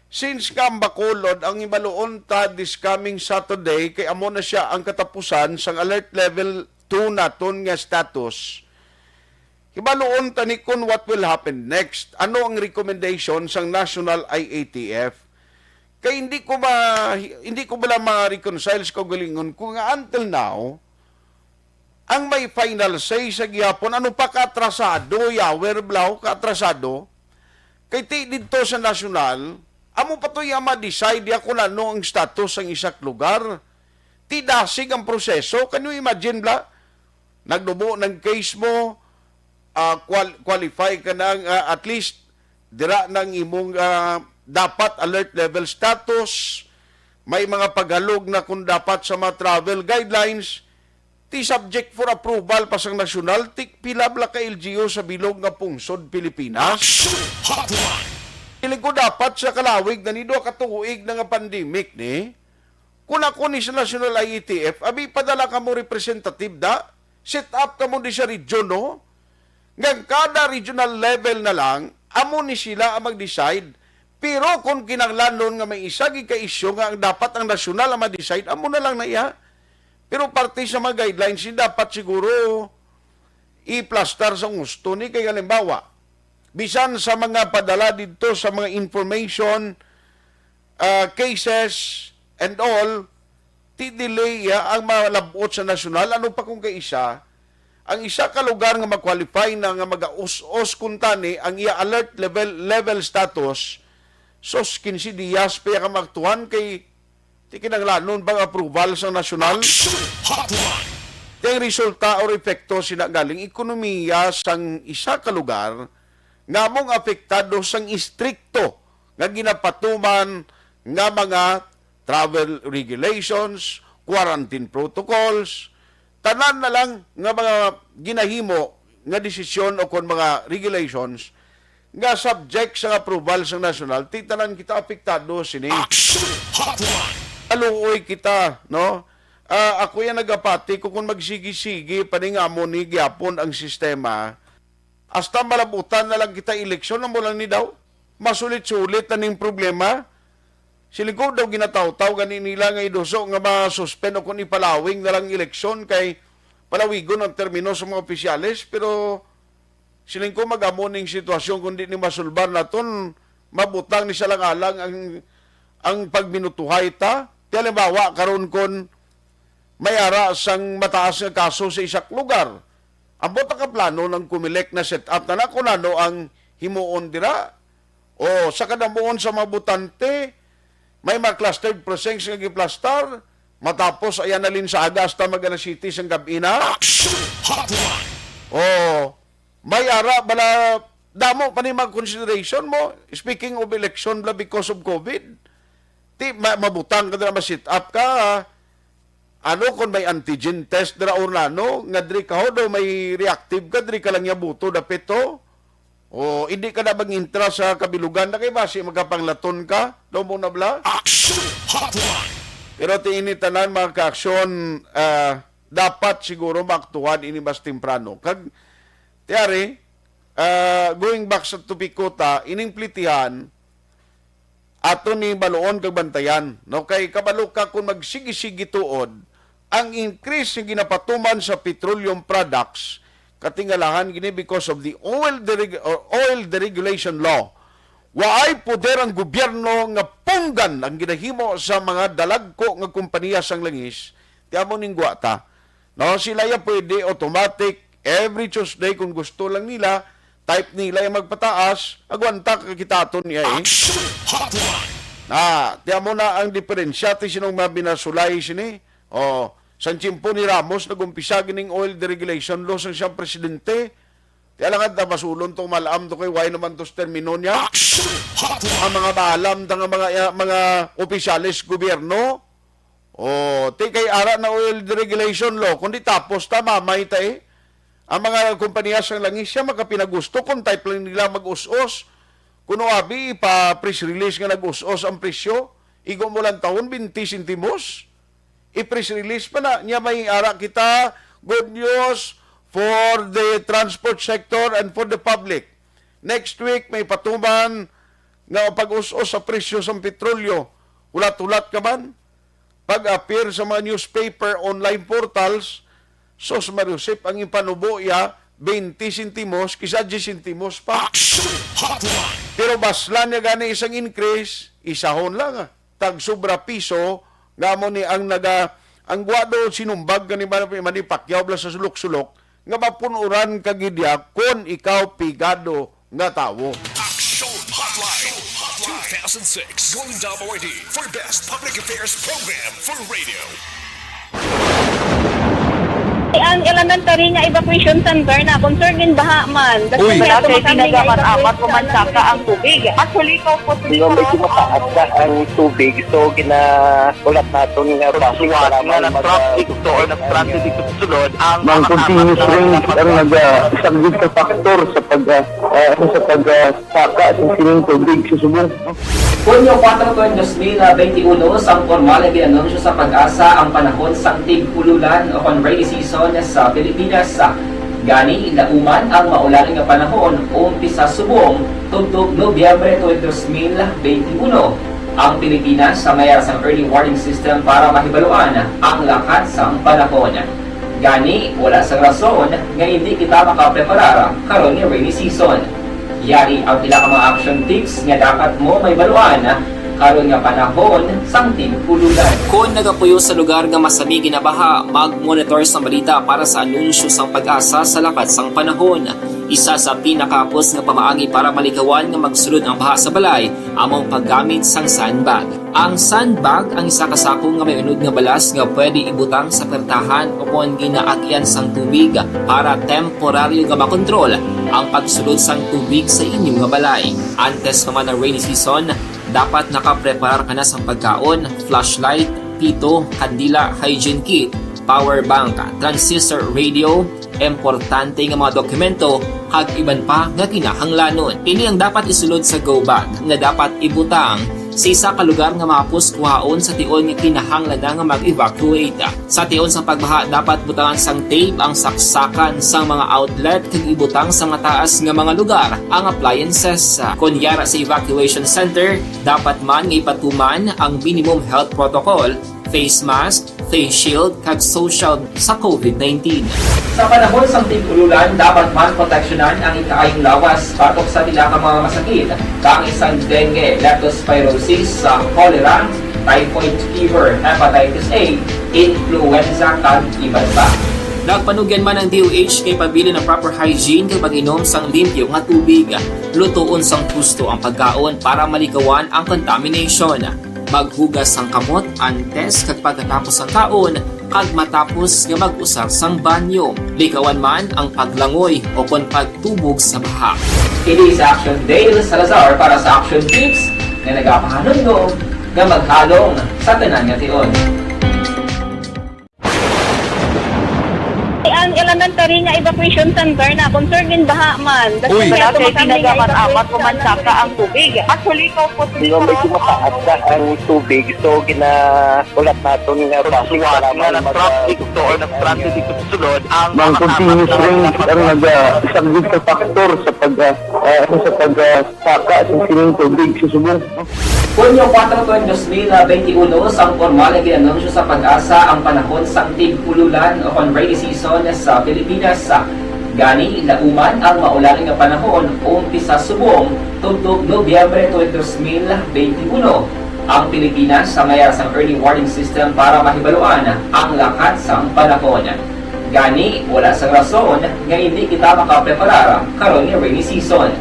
since nga ang Bacolod ang ibaluon ta this coming Saturday, kay amo na siya ang katapusan sang alert level two naton nga status. Hibaluon ta ni kung what will happen next. Ano ang recommendation sang National I A T F? Kay hindi ko ma-, hindi ko bala ma-reconcile sa kaugalingon ko nga until now, ang may final say sa gihapon, ano pa ka atrasado, yawer, blaw, ka atrasado, kay ti didto sa nasyonal, amo pa to iya ma-decide ya kung ano ang status sang isa ka lugar. Ti dasig ang proseso. Can you imagine, bla? Nagdubo ng case mo, ah, qual-, qualify ka na, ah, at least, dira nang imong, ah, dapat alert level status, may mga paghalog na kung dapat sa mga travel guidelines, ti subject for approval pa sang nasyonal, ti pila bala ka L G U sa bilog nga pungsod Pilipinas. Action Hotline. Feeling ko dapat sa kalawig na ni, duha ka tuig na nga pandemic ni, kung ako ni sa National I A T F, abi, padala ka mo representative da, set up ka mo di sa region, no? Nga ang kada regional level na lang, amo ni sila ang mag-decide. Pero kung kinahanglanon nga may isa gid ka isyu nga ang dapat ang nasyonal ang ma-decide, amo na lang na iya. Pero parte sa mga guidelines, ni dapat siguro i-plastar sa gusto ni, kay halimbawa, bisan sa mga padala didto sa mga information, ah, cases and all, ti delay ya ang malab-ot sa nasyonal. Ano pa kung kay isa, ang isa ka lugar nga ma-qualify na nga magaus-os kuntani ang iya alert level, level status, sus, quince dias pa ya ka maaktuhan kay ti kinahanglanon bang approval sa nasyonal? Action Hotline. Ti ang resulta or epekto sina galing ekonomiya sang isa ka lugar nga among apektado sang istrikto nga ginapatuman nga mga travel regulations, quarantine protocols, tanan na lang nga mga ginahimo nga desisyon o kon mga regulations nga subject sa approval sa nasyonal, ti tanan kita apektado sini. Action Hotline. Naluoy kita, no? Ah, ako yan nagapati ko kung magsigi-sigi pa ni nga amo ni gyapon ang sistema. Hasta malabutan na lang kita eleksyon, amo lang ni daw. Masulit-sulit na ning problema. Siling ko daw ginataw-taw gani nila nga iduso nga ma-suspend o kung ipalawig na lang eleksyon kay palawigon ang termino sa mga opisyales, pero siling ko mag-amo ning sitwasyon kung di ni masulbar naton, mabutang ni sa lang alang ang, ang pagminutuhay ta. Ti halimbawa, karon kon may ara sang mataas nga kaso sa isak lugar, ambot ang kaplano ng Comelec na set up na na kung ano ang himuon dira. O sa kadamuon sa mga botante, may mga clustered precincts nga giplastar, matapos ayan na linsaga hasta mag alas siyete sang gab-i na. Action Hotline. O, may ara bala, damo pa ni mga consideration mo. Speaking of election bala because of COVID, ti ma-, mabutang ka dira, ma-set up ka. Ano kung may antigen test dira or nano, nga diri ka ho daw may reactive ka, diri ka lang niya buto dapit to? O hindi ka na mag-intra sa kabilugan na kay basi magkapanglaton ka? Daw mo na bala? Action Hotline. Pero ti ini tanan, mga ka-aksyon, ah, dapat siguro maaktuhan ini mas temprano. Kag Tiyari, ah, going back sa topiko ta, ining plitihan, ato ni baluon kag bantayan, no? Kay kabalo ka, kung magsigi-sigi tuod, ang increase nga ginapatuman sa petroleum products, katingalahan gini because of the oil dereg-, or oil deregulation law. Waay poder ang gobyerno nga punggan ang ginahimo sa mga dalagko nga kompanya sang langis, ti amo ning gwa ta. No, sila ya pwede automatic every Tuesday kung gusto lang nila, type nila yung magpataas, agwanta ka kita aton niya eh. Action Hotline. Na, ti amo na ang diferensya ti sinong mga binasulay sini. O, sa tiyempo ni Ramos, nag-umpisa gining oil deregulation law sang siyang presidente. Ti alangan ta masulon tong malam to kay why naman tos termino niya. Action Hotline. Ang mga maalam ta nga mga, mga opisyales gobyerno, o, ti kay ara na oil deregulation law, kundi tapos ta, mamay ta eh. Ang mga kompanya sang langis ya makapinagusto kung type lang nila mag-us-os. Kuno abi, ipa-press release nga nag-us-os ang presyo, igo mo lang taon, twenty sentimos. I-press release pa na, niya may ara kita, good news for the transport sector and for the public. Next week, may patuman nga pag-us-os sa presyo sang petrolyo. Hulat-hulat ka man. Pag-appear sa mga newspaper, online portals, sus, Mariusip, ang impanubo iya, twenty sentimos, kisa diyes sentimos pa. Action Hotline. Pero baslan niya gani isang increase, isahon lang, ah. Tag sobra piso, nga mo ni ang naga, ang gwado sinumbag gani man, man ni Pacquiao bla sa sulok-sulok, nga mapunuran ka gid ya kon ikaw pigado nga tawo. Action Hotline, two thousand six Golden Dome Awardee for Best Public Affairs Program for Radio. Ang elementary nga evacuation center na concern in baha man. Uy. Wala kay tinaga man amat ko man saka ang tubig. Actually, ko po. Di ba, medyo mataas na ang tubig, so gina-, ulat naton nga traffic, suwat nga na traffic to or na traffic dito sa sulod, ang continuous rain ang nag-, ah, isa gid ka factor sa pag, ah, ah, sa pag, ah, saka sa sining tubig sa subong. Hunyo kuwatro, tuig dos mil benti uno, sang pormal nga gin-anunsyo sa PAGASA ang panahon sang tig-ululan o kon rainy season sa Pilipinas. Gani, lauman ang maulan nga panahon umpisa subong tubtob Nobyembre tuig dos mil benti uno. Ang Pilipinas may ara sang early warning system para mahibaluan ang lakat sang panahon. Gani, wala sang rason nga indi kita makapreparar karon nga rainy season. Yari ang pila ka mga action tips nga dapat mo mahibaluan karon nga panahon sang tig-ululan. Kon nagapuyo sa lugar nga masami ginabaha, mag-monitor sang balita para sa anunsyo sang PAGASA sa lakat sang panahon. Isa sa pinakahapos nga pamaagi para malikawan nga magsulod ang baha sa balay amo ang paggamit sang sandbag. Ang sandbag ang isa ka sako nga may unod nga balas nga pwede ibutang sa pertahan o kon ginaagyan sang tubig para temporaryo nga makontrol ang pagsulod sang tubig sa inyo nga balay. Antes pa man ang rainy season, dapat nakapreparar ka na sang pagkaon, flashlight, pito, kandila, hygiene kit, power bank, transistor radio, importante nga mga dokumento, kag iban pa nga kinahanglanon. Ini ang dapat isulod sa go bag nga dapat ibutang sa isa ka lugar nga mahapos kuhaon sa tion nga kinahanglan na nga mag-evacuate. Sa tion sang pagbaha, dapat butangan sang tape ang saksakan sang mga outlet kag ibutang sa mataas nga mga lugar ang appliances. Kon yara sa evacuation center, dapat man nga ipatuman ang minimum health protocol, face mask, face shield, kag social sa COVID nineteen. Sa panahon sang tig-ululan, dapat man proteksyonan ang ikaayong lawas batok sa pila ka mga masakit, kaangay sang dengue, leptospirosis, sa cholera, typhoid fever, hepatitis A, influenza, kag iban pa. Nagpanugyan man ang D O H kay pabilin ang proper hygiene kag pag-inom sang limpyo nga tubig. Lutoon sang husto ang pagkaon para malikawan ang contamination. Maghugas sang kamot antes kag pagkatapos sang kaon, kag matapos nga mag-usar sang banyo. Likawan man ang paglangoy o kon pagtubog sa baha. Kini si Action Dale Salazar para sa Action Tips nga nagapahanumdom nga maghalong sa tanan nga tion. Ang elementary nga evacuation center na concern din baha man. Uy. Wala kay tinaga man, amat ko man saka ang tubig. Actually, ikaw po, di ba, medyo mataas na ang tubig, so ginahulat naton nga bus para nga mag-, nag-traffic to or nag-transit dito sa sulod, ang mga continuous rain ang nag-, ah, isang big factor sa pag, ah, ah, ano, sa pag, ah, saka sa sining tubig sa subong. Hunyo kuwatro tuig dos mil benti uno, sang pormal nga gin-anunsyo sa PAGASA ang panahon sang tig-ululan o kon rainy season sa Pilipinas. Gani, lauman ang maulan nga panahon umpisa subong tubtob Nobyembre tuig dos mil benti uno. Ang Pilipinas may ara sang early warning system para mahibaluan ang lakat sang panahon. Gani, wala sang rason nga indi kita makapreparar karon nga rainy season.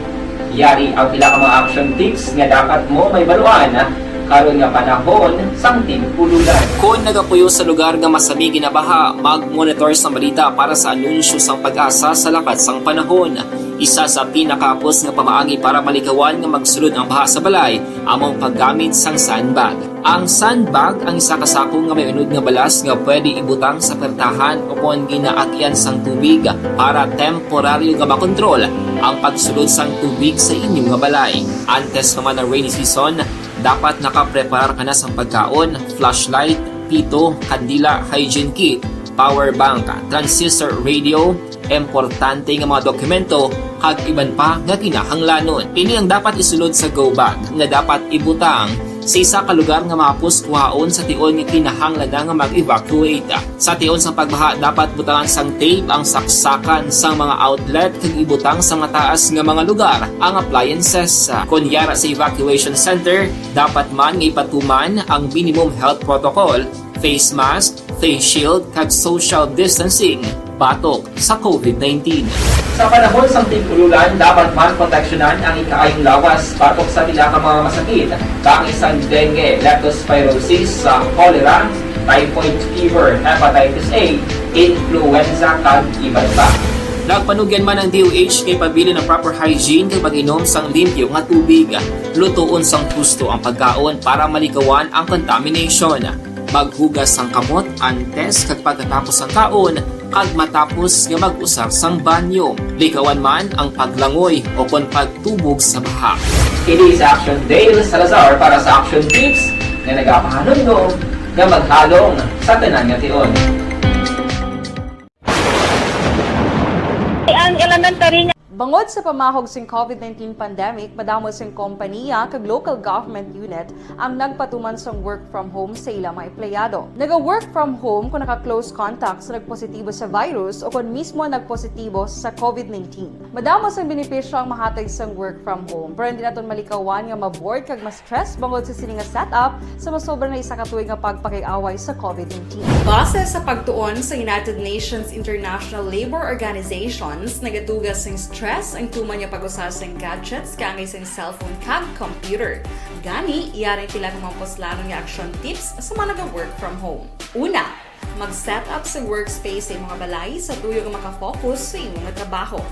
Yari ang pila ka mga action tips nga dapat mo mahibaluan karon nga panahon sang tig-ululan. Kon nagapuyo sa lugar nga masami ginabaha, mag-monitor sa balita para sa anunsyo sang PAGASA sa lakat sang panahon. Isa sa pinakahapos nga pamaagi para malikawan nga magsulod ang baha sa balay amo ang paggamit sang sandbag. Ang sandbag ang isa ka sako nga may unod nga balas nga pwede ibutang sa pertahan o kon ginaagyan sang tubig para temporaryo nga makontrol ang pagsulod sang tubig sa inyo nga balay. Antes pa man ang rainy season, dapat nakapreparar ka na sang pagkaon, flashlight, pito, kandila, hygiene kit, power bank, transistor radio, importante nga mga dokumento, kag iban pa nga kinahanglanon. Ini ang dapat isulod sa go bag nga dapat ibutang sa isa ka lugar nga mahapos kuhaon sa tion nga kinahanglan na nga mag-evacuate. Sa tion sang pagbaha, dapat butangan sang tape ang saksakan sang mga outlet kag ibutang sa mataas nga mga lugar ang appliances. Kon yara sa evacuation center, dapat man nga ipatuman ang minimum health protocol, face mask, face shield, kag social distancing batok sa covid nineteen. Sa panahon sang tig-ululan, dapat man proteksyonan ang ikaayong lawas batok sa pila ka mga masakit, kaangay sang dengue, leptospirosis, sa cholera, typhoid fever, hepatitis A, influenza, kag iban pa. Nagpanugyan man ang D O H nga ipabilin ang proper hygiene kag pag-inom sang limpyo nga tubig. Lutoon sang husto ang pagkaon para malikawan ang contamination. Maghugas sang kamot antes kag pagkatapos sang kaon, kag matapos nga mag-usar sang banyo. Likawan man ang paglangoy o kon pagtubog sa baha. Ini si Action Dale Salazar para sa Action Tips nga nagapahanumdom nga maghalong sa tanan nga tion. Ang elementary nga Bangod sa pamahog sing covid nineteen pandemic, madamo sing kompaniya kag local government unit ang nagpatuman sang work from home sa ila mga empleyado. Naga-work from home kung naka-close contact sa nagpositibo sa virus o kon mismo nagpositibo sa covid nineteen. Madamo sang benepisyo ang mahatag sang work from home, pero hindi naton malikawan nga ma-bored kag mas stress bangod sa sini nga setup sa masobra na isa ka tuig nga pagpakig-away sa covid nineteen. Base sa pagtuon sa United Nations International Labour Organizations, nagatuga sing stress ang tuman nga pag-usa sing gadgets kaangay sing cellphone kag computer. Gani, yari pila ka mga puslanon nga action tips sa mga naga-work from home. Una, mag-set up sa workspace sa imo nga balay sa tuyo nga makafocus sa imo nga trabaho.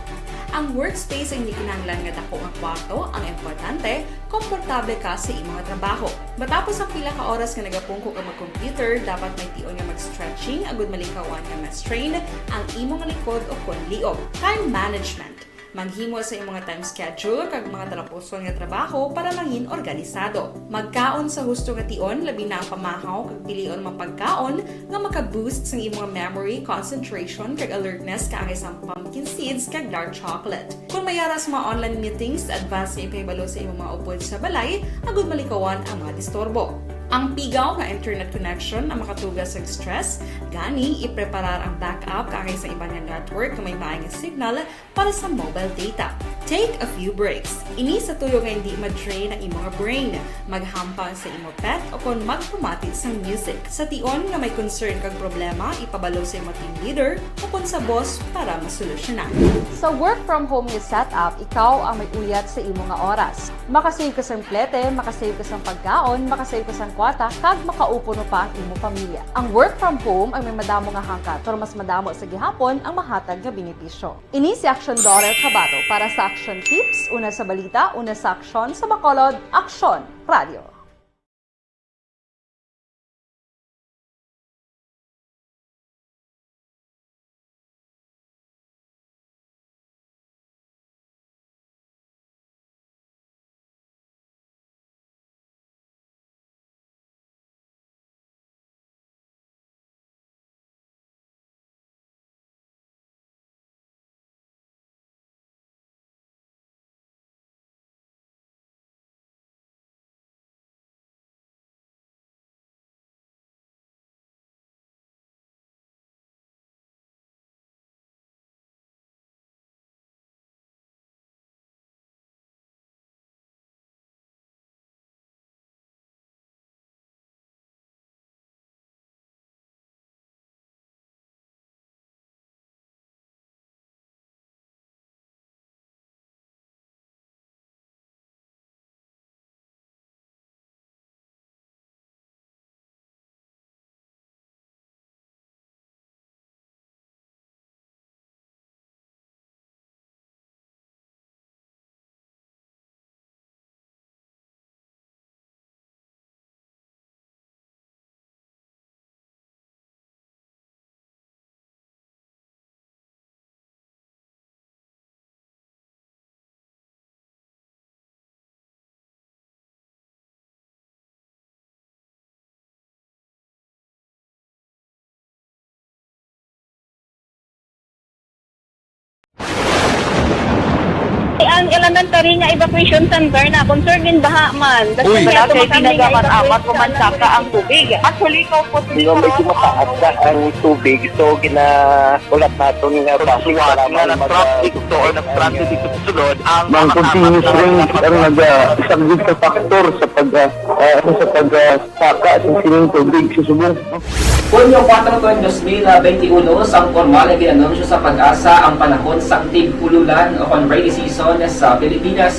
Ang workspace ang hindi kinahanglan nga dako nga kwarto, ang importante, komportable ka sa imo nga trabaho. Matapos ang pila ka oras nga nagapungko ka mag-computer, dapat may tion nga mag-stretching agud malikawan nga ma-strain ang imo nga likod o kon liog. Time management. Maghimo sa imo nga time schedule kag mga talapuson nga trabaho para mangin organisado. Magkaon sa husto nga tion, labi na ang pamahaw, kag pilion ang mga pagkaon nga maka-boost sang imo nga memory, concentration, kag alertness, kaangay sang pumpkin seeds kag dark chocolate. Kon may ara sa mga online meetings, advance nga ipahibalo sa imo mga upod sa balay agud malikawan ang mga disturbo. Ang pigaw nga internet connection ang makatuga sa stress, gani ipreparar ang backup kaangay sa iban nga network nga may maay nga signal para sa mobile data. Take a few breaks. Ini sa tuyo nga hindi ma-drain ang imo nga brain. Maghampang sa imo pet o kon magpamati sang music. Sa tion nga may concern kag problema, ipabalo sa imo team leader o kon sa boss para masolusyonan. Sa work from home nga setup, ikaw ang may uyat sa imo nga oras. Makasave ka sang plete, makasave ka sang pagkaon, makasave ka sang kwarta, kag makaupo pa ang imo pamilya. Ang work from home ay may madamo nga hangkat, pero mas madamo sa gihapon ang mahatag nga benepisyo. Ini si Action Daughter Kabato para sa Action Tips, una sa balita, una sa aksyon, sa Bacolod, Aksyon Radio. Elementary nga evacuation center na, concern din baha man. Uy. Wala kay pinagaman amat ko man saka ang tubig. Actually, ko po. Di ba, medyo mataas na ang tubig, so gina-, ulat naton nga traffic nga para man nag-traffic mag-, to or nag-traffic dito sa sulod, ang Ang amat-amat continuous na rain ang nagpapagawa. Nagasaglit sa factor sa pag, ah, ah, ano, sa pag, ah, saka sa sining tubig sa subong. Hunyo kuwatro tuig dos mil benti uno, sang pormal nga gin-anunsyo sa PAGASA ang panahon sang tig-ululan o kon rainy season sa Pilipinas.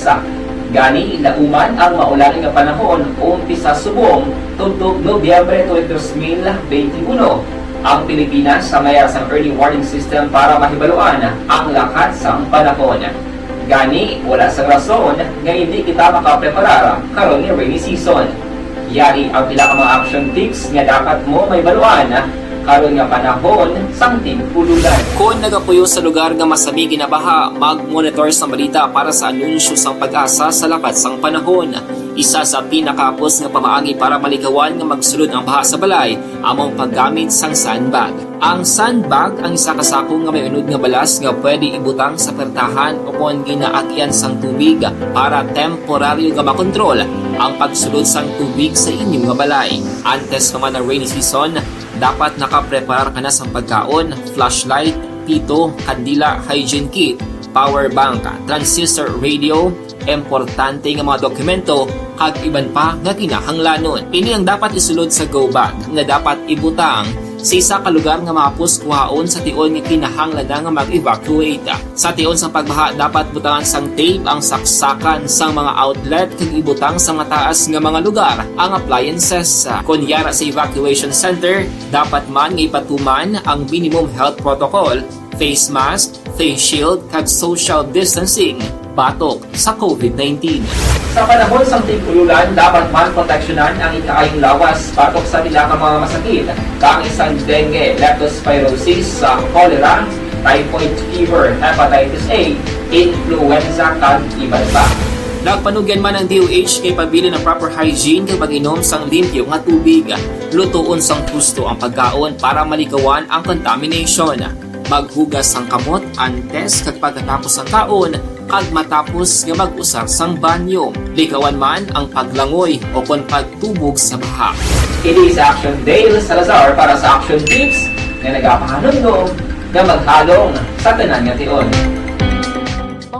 Gani, nauman ang maulan nga panahon umpisa subong tubtob Nobyembre tuig dos mil benti uno. Ang Pilipinas may ara sang early warning system para mahibaluan ang lakat sang panahon. Gani, wala sang rason nga hindi kita makapreparar karon nga rainy season. Yari ang pila ka mga action tips nga dapat mo mahibaluan karon nga panahon sang tig-ululan. Kon nagapuyo sa lugar nga masami ginabaha, mag-monitor sang balita para sa anunsyo sang PAGASA sa lakat sang panahon. Isa sa pinakahapos nga pamaagi para malikawan nga magsulod ang baha sa balay amo ang paggamit sang sandbag. Ang sandbag ang isa ka sako nga may unod nga balas nga pwede ibutang sa pertahan o kon ginaagian sang tubig para temporaryo nga makontrol ang pagsulod sang tubig sa inyo nga balay. Antes pa man ang rainy season, dapat nakapreparar ka na sang pagkaon, flashlight, pito, kandila, hygiene kit, power bank, transistor radio, importante nga mga dokumento, kag iban pa nga kinahanglanon. Ini ang dapat isulod sa go bag nga dapat ibutang sa isa ka lugar nga mahapos kuhaon sa tion nga kinahanglan na nga mag-evacuate. Sa tion sang pagbaha, dapat butangan sang tape ang saksakan sang mga outlet kag ibutang sa mataas nga mga lugar ang appliances. Kon yara sa evacuation center, dapat man nga ipatuman ang minimum health protocol, face mask, face shield, kag social distancing batok sa covid nineteen. Sa panahon sang tig-ululan, dapat man proteksyonan ang ikaayong lawas batok sa pila ka mga masakit, kaangay sang dengue, leptospirosis, sa cholera, typhoid fever, hepatitis A, influenza, kag iban pa. Nagpanugyan man ang D O H kay pabilin ang proper hygiene kag pag-inom sang limpyo nga tubig. Lutoon sang husto ang pagkaon para malikawan ang contamination. Maghugas sang kamot antes kag pagkatapos sang kaon, kag matapos nga mag-usar sang banyo. Likawan man ang paglangoy o kon pagtubog sa baha. Ini si Action Dale Salazar para sa Action Tips nga nagapahanumdom nga maghalong sa tanan nga tion.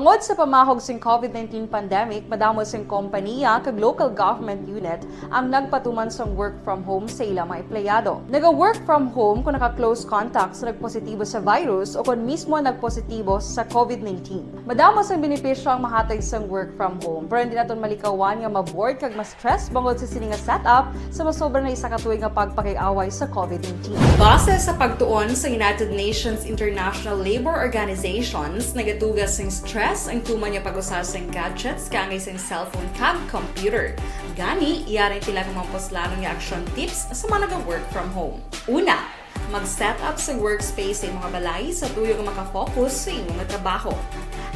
Bangod sa pamahog sing covid nineteen pandemic, madamo sing kompaniya kag local government unit ang nagpatuman sang work from home sa ila mga empleyado. Naga-work from home kung naka-close contact sa nagpositibo sa virus o kon mismo nagpositibo sa covid nineteen. Madamo sang benepisyo ang mahatag sang work from home, pero hindi naton malikawan nga ma-bored kag ma-stress bangod sa sini nga setup sa masobra na isa ka tuig nga pagpakig-away sa covid nineteen. Base sa pagtuon sa United Nations International Labor Organizations, nagatuga sing stress ang tuman nga pag-usa sing gadgets kaangay sing cellphone kag computer. Gani, yari ang pila ka mga puslanon nga action tips sa mga naga-work from home. Una, mag-set up sa workspace sa imong balay sa tuyo nga maka-focus sa imong trabaho.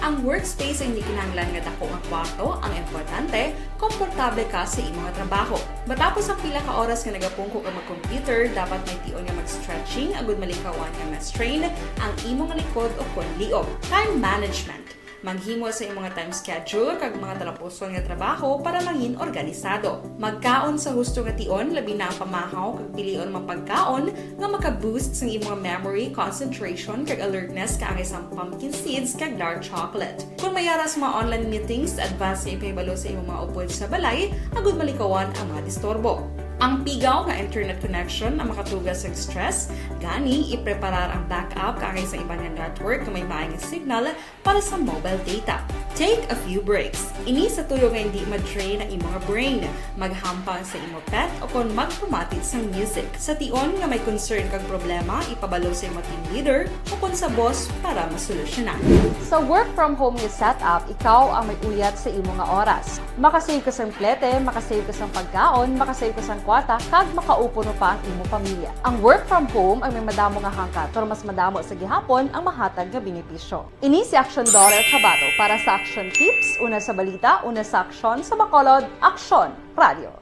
Ang workspace ay hindi kinahanglan nga dako nga kwarto, ang importante, komportable ka sa imong trabaho. Matapos ang pila ka oras nga nagapungko ka mag-computer, dapat may tion nga mag-stretching agud malikawan nga ma-strain ang imong likod o kon liog. Time management. Maghimo sa imong time schedule kag mga talapuson nga trabaho para mangin organisado. Magkaon sa husto nga tion, labi na ang pamahaw, kag pilion ang mga pagkaon nga maka-boost sang imong memory, concentration, kag alertness, kaangay sang pumpkin seeds kag dark chocolate. Kon may ara sa mga online meetings, advance nga ipahibalo sa imong mga upod sa balay agud malikawan ang mga disturbo. Ang pigaw nga internet connection ang makatuga sa stress, gani ipreparar ang backup kaangay sa iban nga network nga may maayong signal para sa mobile data. Take a few breaks. Ini sa tuyo nga hindi ma-drain ang imong brain. Maghampang sa imong pet o kon magpamati sang music. Sa tion nga may concern kag problema, ipabalo sa imong team leader o kon sa boss para masolusyonan. Sa work from home nga setup, ikaw ang may uyat sa imo nga oras. Makasave ka sang plete, makasave ka sang pagkaon, makasave ka sang kwarta, kag makaupod pa ang imo pamilya. Ang work from home ay may madamo nga hangkat, pero mas madamo sa gihapon ang mahatag nga benepisyo. Ini si Action Daughter Kabato para sa Action Tips, una sa balita, una sa aksyon, sa Bacolod, Aksyon Radio.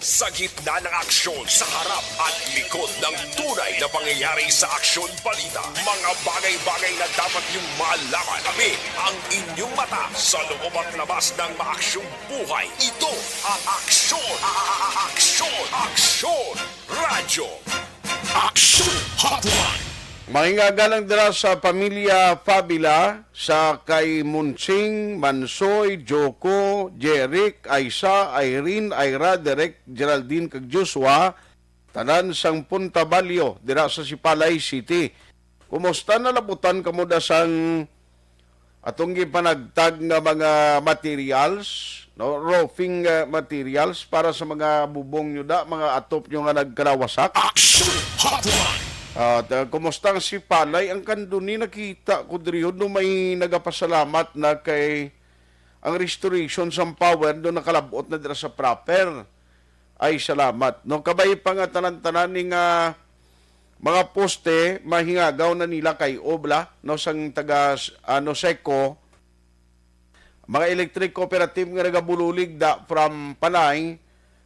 Sa gitna ng aksyon, sa harap at likod ng tunay na pangyayari sa Aksyon Balita, mga bagay-bagay na dapat niyong malaman. Kami ang inyong mata sa loob at labas ng maaksyong buhay. Ito ang Aksyon, a- a- a- Aksyon, Aksyon Radyo. Aksyon Hotline. Mahingaga lang dira sa pamilya Fabila, sa kay Munching, Mansoy, Joko, Jeric, Aisa, Irene, Ira, Derek, Geraldine, kag Joshua, tanan sang Punta Balyo dira sa Sipalay City. Kumusta, nalabutan kamo da sang atong gipanagtag nga mga materials, no? Roofing, uh, materials para sa mga bubong nyo da, mga atop nyo nga nagkalawasak. Action Hotline! At, uh, kumusta ang Sipalay? Ang kanduni nakita ko diri, no, may nagapasalamat na kay ang restoration sang power do nakalabot na dira sa proper. Ay, salamat. No, kabay pa nga tanan-tanan ni nga mga poste, mahingagaw na nila kay obla, no, sang taga, ano, Seco. Mga electric cooperative nga nagabululig da from Panay,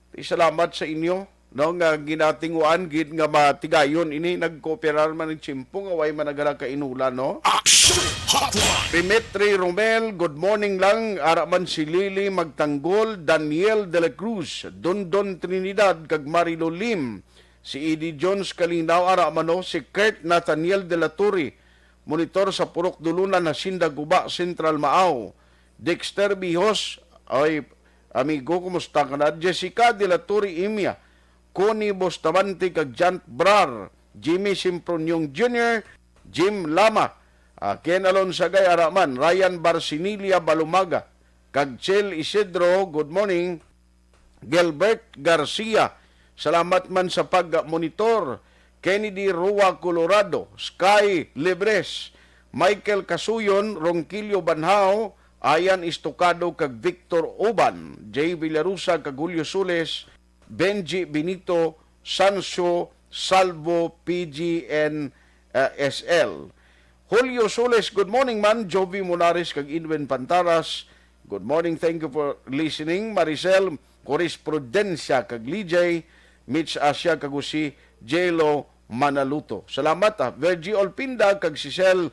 ti salamat sa inyo, no, nga ginatinguan gid nga matigayon ini, nagkooperar man ni Chimpo nga way man nagala ka inulan, no? Action Hotline! Dimitri Romel, good morning lang. Ara man si Lily Magtanggol, Daniel de la Cruz, Dondon Trinidad, kag Marilo Lim. Si Eddie Jones Kalinaw, ara man, no? Si Kurt Nathaniel de la Torre, monitor sa Purok Dulunan, Hacienda Guba, Central Maao. Dexter Bihos, ay, amigo, kumusta ka na? Jessica de la Torre Imia, Connie Bustamante, kag Jant Brar, Jimmy Simproniong Junior, Jim Lama, ah, Ken Alonsagay, ara man, Ryan Barcinilia Balumaga, kag Chel Isidro, good morning. Gilbert Garcia, salamat man sa pag-monitor. Kennedy Rua Colorado, Sky Libres, Michael Casuyon, Ronquillo Banhao, Ayan Estocado, kag Victor Uban, Jay Villarosa, kag Julio Soles, Benji Benito, Sancho, Salvo, P G N, uh, S L. Julio Soles, good morning man. Jovi Monares kag Edwin Pantaras, good morning, thank you for listening. Maricel Corisprudencia kag Lijay, Mitch Asia kag Jose Jelo Manaluto. Salamat, ah. Virgie Olpinda kag Cecil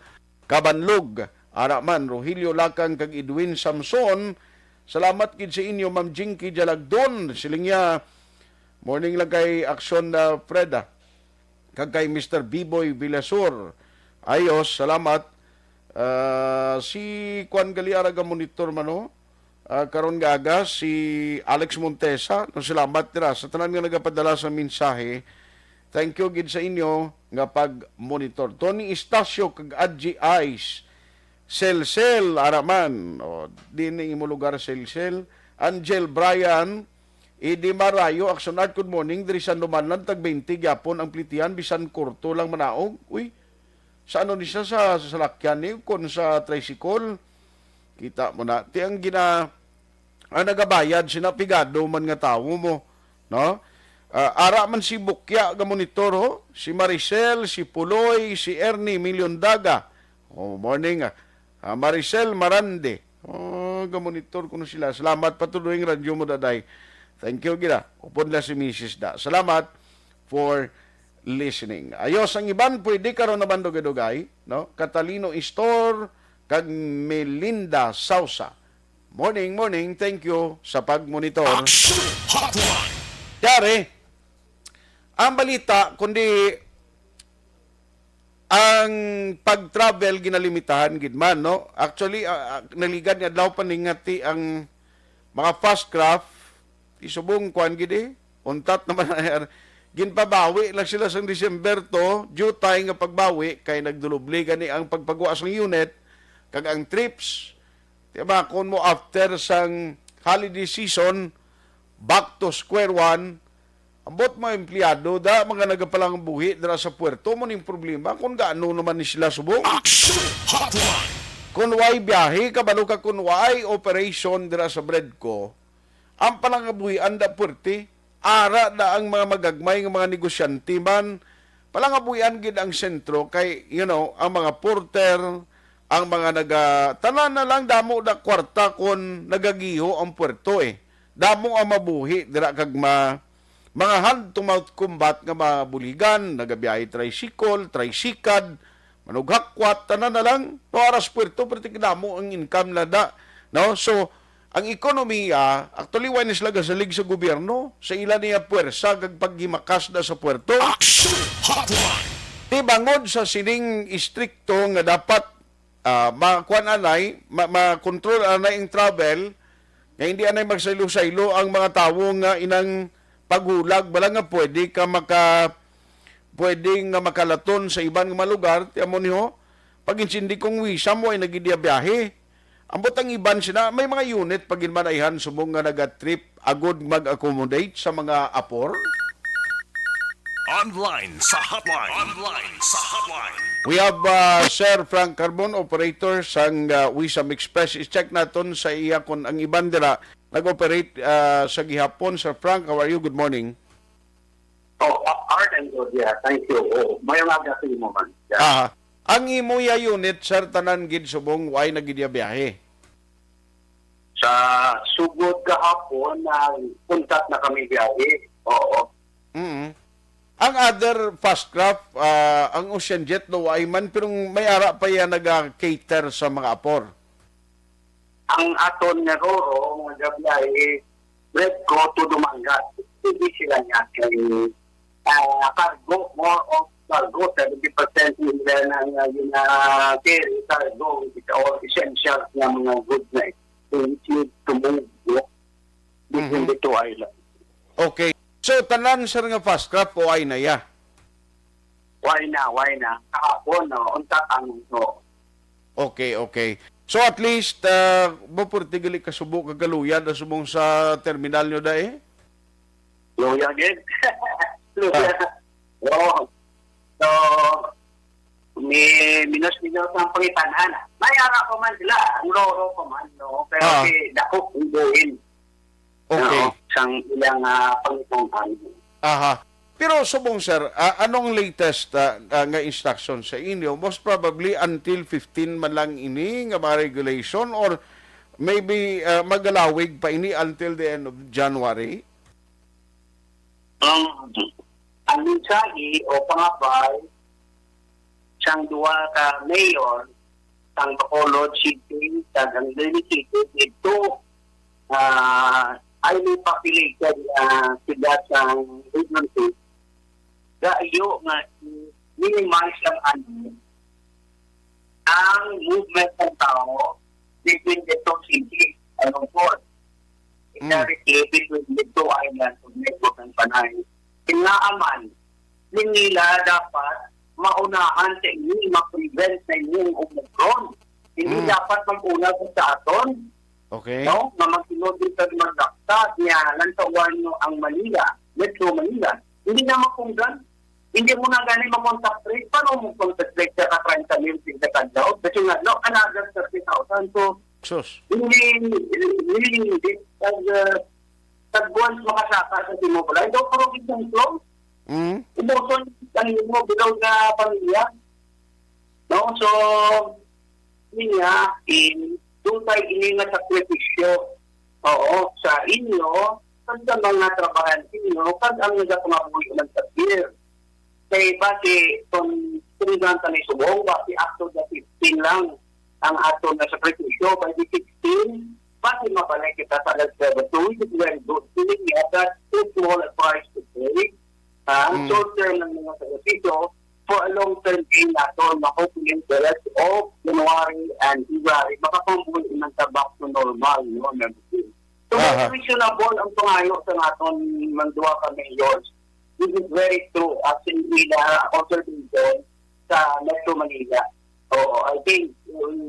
Kabanlog, ara man, Rogelio Lakang kag Edwin Samson. Salamat gid sa inyo, Ma'am Jinky Jalagdon. Siling niya, morning lang kay Action, ah, Fred, ah. Kag kay Mister Biboy Villasur. Ayos, salamat. Ah, si Kwan Galiara ga monitor man, no? Ah, karon nga aga, si Alex Montesa, no, salamat dira sa tanan nga nagapadala sa mensahe. Thank you gid sa inyo nga pag-monitor. Tony Estacio kag Adji Ice, Sel Sel, ara man. O, di na imo lugar, Sel Sel. Angel Bryan, Eddie Marayo, Action Art, good morning. Diri sa Numanan, tag twenty gyapon ang plitihan, bisan kurto lang manaog. Uy, sa ano ni siya, sa, sa salakyan ni, kon sa tricycle? Kita mo na. Ti ang gina-, ang nagabayad, sina pigado man nga tawo mo, no? Ah, ara man si Bukya ga monitor, ho. Si Maricel, si Puloy, si Ernie Millondaga. Oh, morning, ah. Ah, Maricel Marande. Oh, ga monitor kuno sila. Salamat pa tuloy ang radyo mo, Daday. Thank you, gila. Upod na si Misis Da. Salamat for listening. Ayos, ang iban, pwede karon naman dugay-dugay, no? Catalino Istor kag Melinda Sausa. Morning, morning. Thank you sa pag-monitor. Action Hotline. Yari, ang balita, kundi ang pag-travel ginalimitahan gid man, no? Actually, ah, ah, naligad nga adlaw pa ni nga ti ang mga fast craft, isubong kuan gid eh. Untat naman na yan. Ginpabawi lang sila sang December two, due time nga pagbawi kay nagdulubli gani ang pagpagwa sang unit kag ang trips. Di ba, kung mo after sang holiday season, back to square one, ambot mga empleyado da, mga nagapalangabuhi dira sa puerto, mo ning problema kung gaano naman ni sila subong. Action Hotline! Kung way biyahe, kabalo ka kung way operation dira sa Bredco, ang palangabuhian da puerte, ara da ang mga magagmay nga mga negosyante man, palangabuhian gid ang sentro kay, you know, ang mga porter, ang mga naga-, tanan na lang damo da kwarta kon nagagiho ang puerto eh. Damo ang mabuhi dira kag ma-, mga hand-to-mouth combat nga mga buligan, nagabiyahe tricycle, tricycad, manughakwat, tanan na lang, tuwa ra sa puerto, pero tigdamo ang income na da, no? So, ang ekonomiya, actually, wala na sila gasalig sa gobyerno, sa ila niya puwersa kag paghimakas na sa puerto. Action Hotline! Di bangod sa sining istrikto nga dapat, ah, makuan anay, ma-, ma-control anay ang travel, nga hindi anay magsaylo-saylo ang mga tawo nga inang paghulag, bala nga pwede ka maka-, pwede nga makalaton sa iban nga mga lugar, ti amo ni ho, pag-insindi kong wisa mo ay nagidi biyahe. Ambot ang iban sina, may mga unit pa gid man ayhan subong nga naga-trip agod mag-accommodate sa mga apor. Online sa hotline. Online sa hotline. We have, uh, Sir Frank Carbon, operator sang, uh, Wisam Express. I-check naton sa iya kung ang iban dira nag-operate, uh, sa gihapon. Sir Frank, how are you? Good morning. Oh, uh, Art and Claudia, thank you. Oh, may umaga sa imo man. Yeah. Ah, ang imo ya unit, sir, tanan gid subong way na gid ya biyahe. Sa sugod gahapon, nag-contact na kami biyahe. Oo. Mm. Ang other fast craft, ah, ang Ocean Jet, no, ay man, pero may ara pa yan naga-cater sa mga apor. Ang aton nga Roro, mga gabi ay Red Coat to Dumangas. Hindi sila nga kay, ah, cargo, more of cargo, seventy percent nila na nga yun na carry cargo, or essential nga mga goods na ito. So, it need to move, no? Between Mhm. the two islands. Okay. So, tanan, sir, nga fast craft, o ay na ya? Why na, why na? Kahapon, no? Unta ang, no? Okay, okay. So, at least, ah, mapurti gali kasubo kag kaluya na subong sa terminal nyo da eh? Luya gid. Luya. Ah. Oo. So, may minus-minus ang pangitan-an. May ara pa man sila, ang Roro pa man, no? Pero Ah. si dako ang buhin. Okay. Oo, sang ilang, ah, pangitan-an. Aha. Pero subong, sir, ah, anong latest, ah, ah, nga instruction sa inyo? Most probably until fifteen man lang ini nga mga regulation, or maybe, ah, magalawig pa ini until the end of January? Ang, ang mensahe o pangabay sang duha ka mayor sang Bacolod City kag ang Iloilo City didto, ah, highly populated nga siyudad sang Region Six, gaayo nga i-minimize ang, ano, ang movement ng tao between the two cities, ano po, Mm. directly between the two islands of Negros and Panay. Kaya man, nila dapat maunahan sa inyo, ma-prevent sa inyo ang Omicron. Hindi Mm. dapat mag-una sa aton, Okay. no? Nga magsunod din sa magdakta, niya, lantawan nyo ang Manila, Metro Manila. Hindi na mapunggan. Hindi mo na gani ma-contact traced. Paano mo contact traced sa ka treinta mil sa kadlaw? Kasi nga, no, another thirty thousand. So, Sus. hindi, hindi, hindi. Pag, uh, pag once makasaka sa timo pala, ito, pero isang flow. Mm. Ubuson ang imo bilog nga pamilya. No? So, niya, in, dutay ini nga sakripisyo. Oo, sa inyo, kag sa mga trabahan ninyo, kag ang nagapangabuhi man sa pier. Kay basi, kung tungdan kami subong, basi after the fifteen lang ang ato na sakripisyo. By the sixteen, basi mabalik kita sa alas seven. So, we is very good. Feeling niya that is small advice to take. Ah, Mm. short term ng mga sakripisyo, for a long term gain nato, na hopefully the rest of January and February, makakambuhi man ta back to normal, no, and everything. So, Aha. reasonable ang pangayo sa naton mga duha ka mayors. This is very true. As in, ila observation sa Metro Manila. Oo, I think,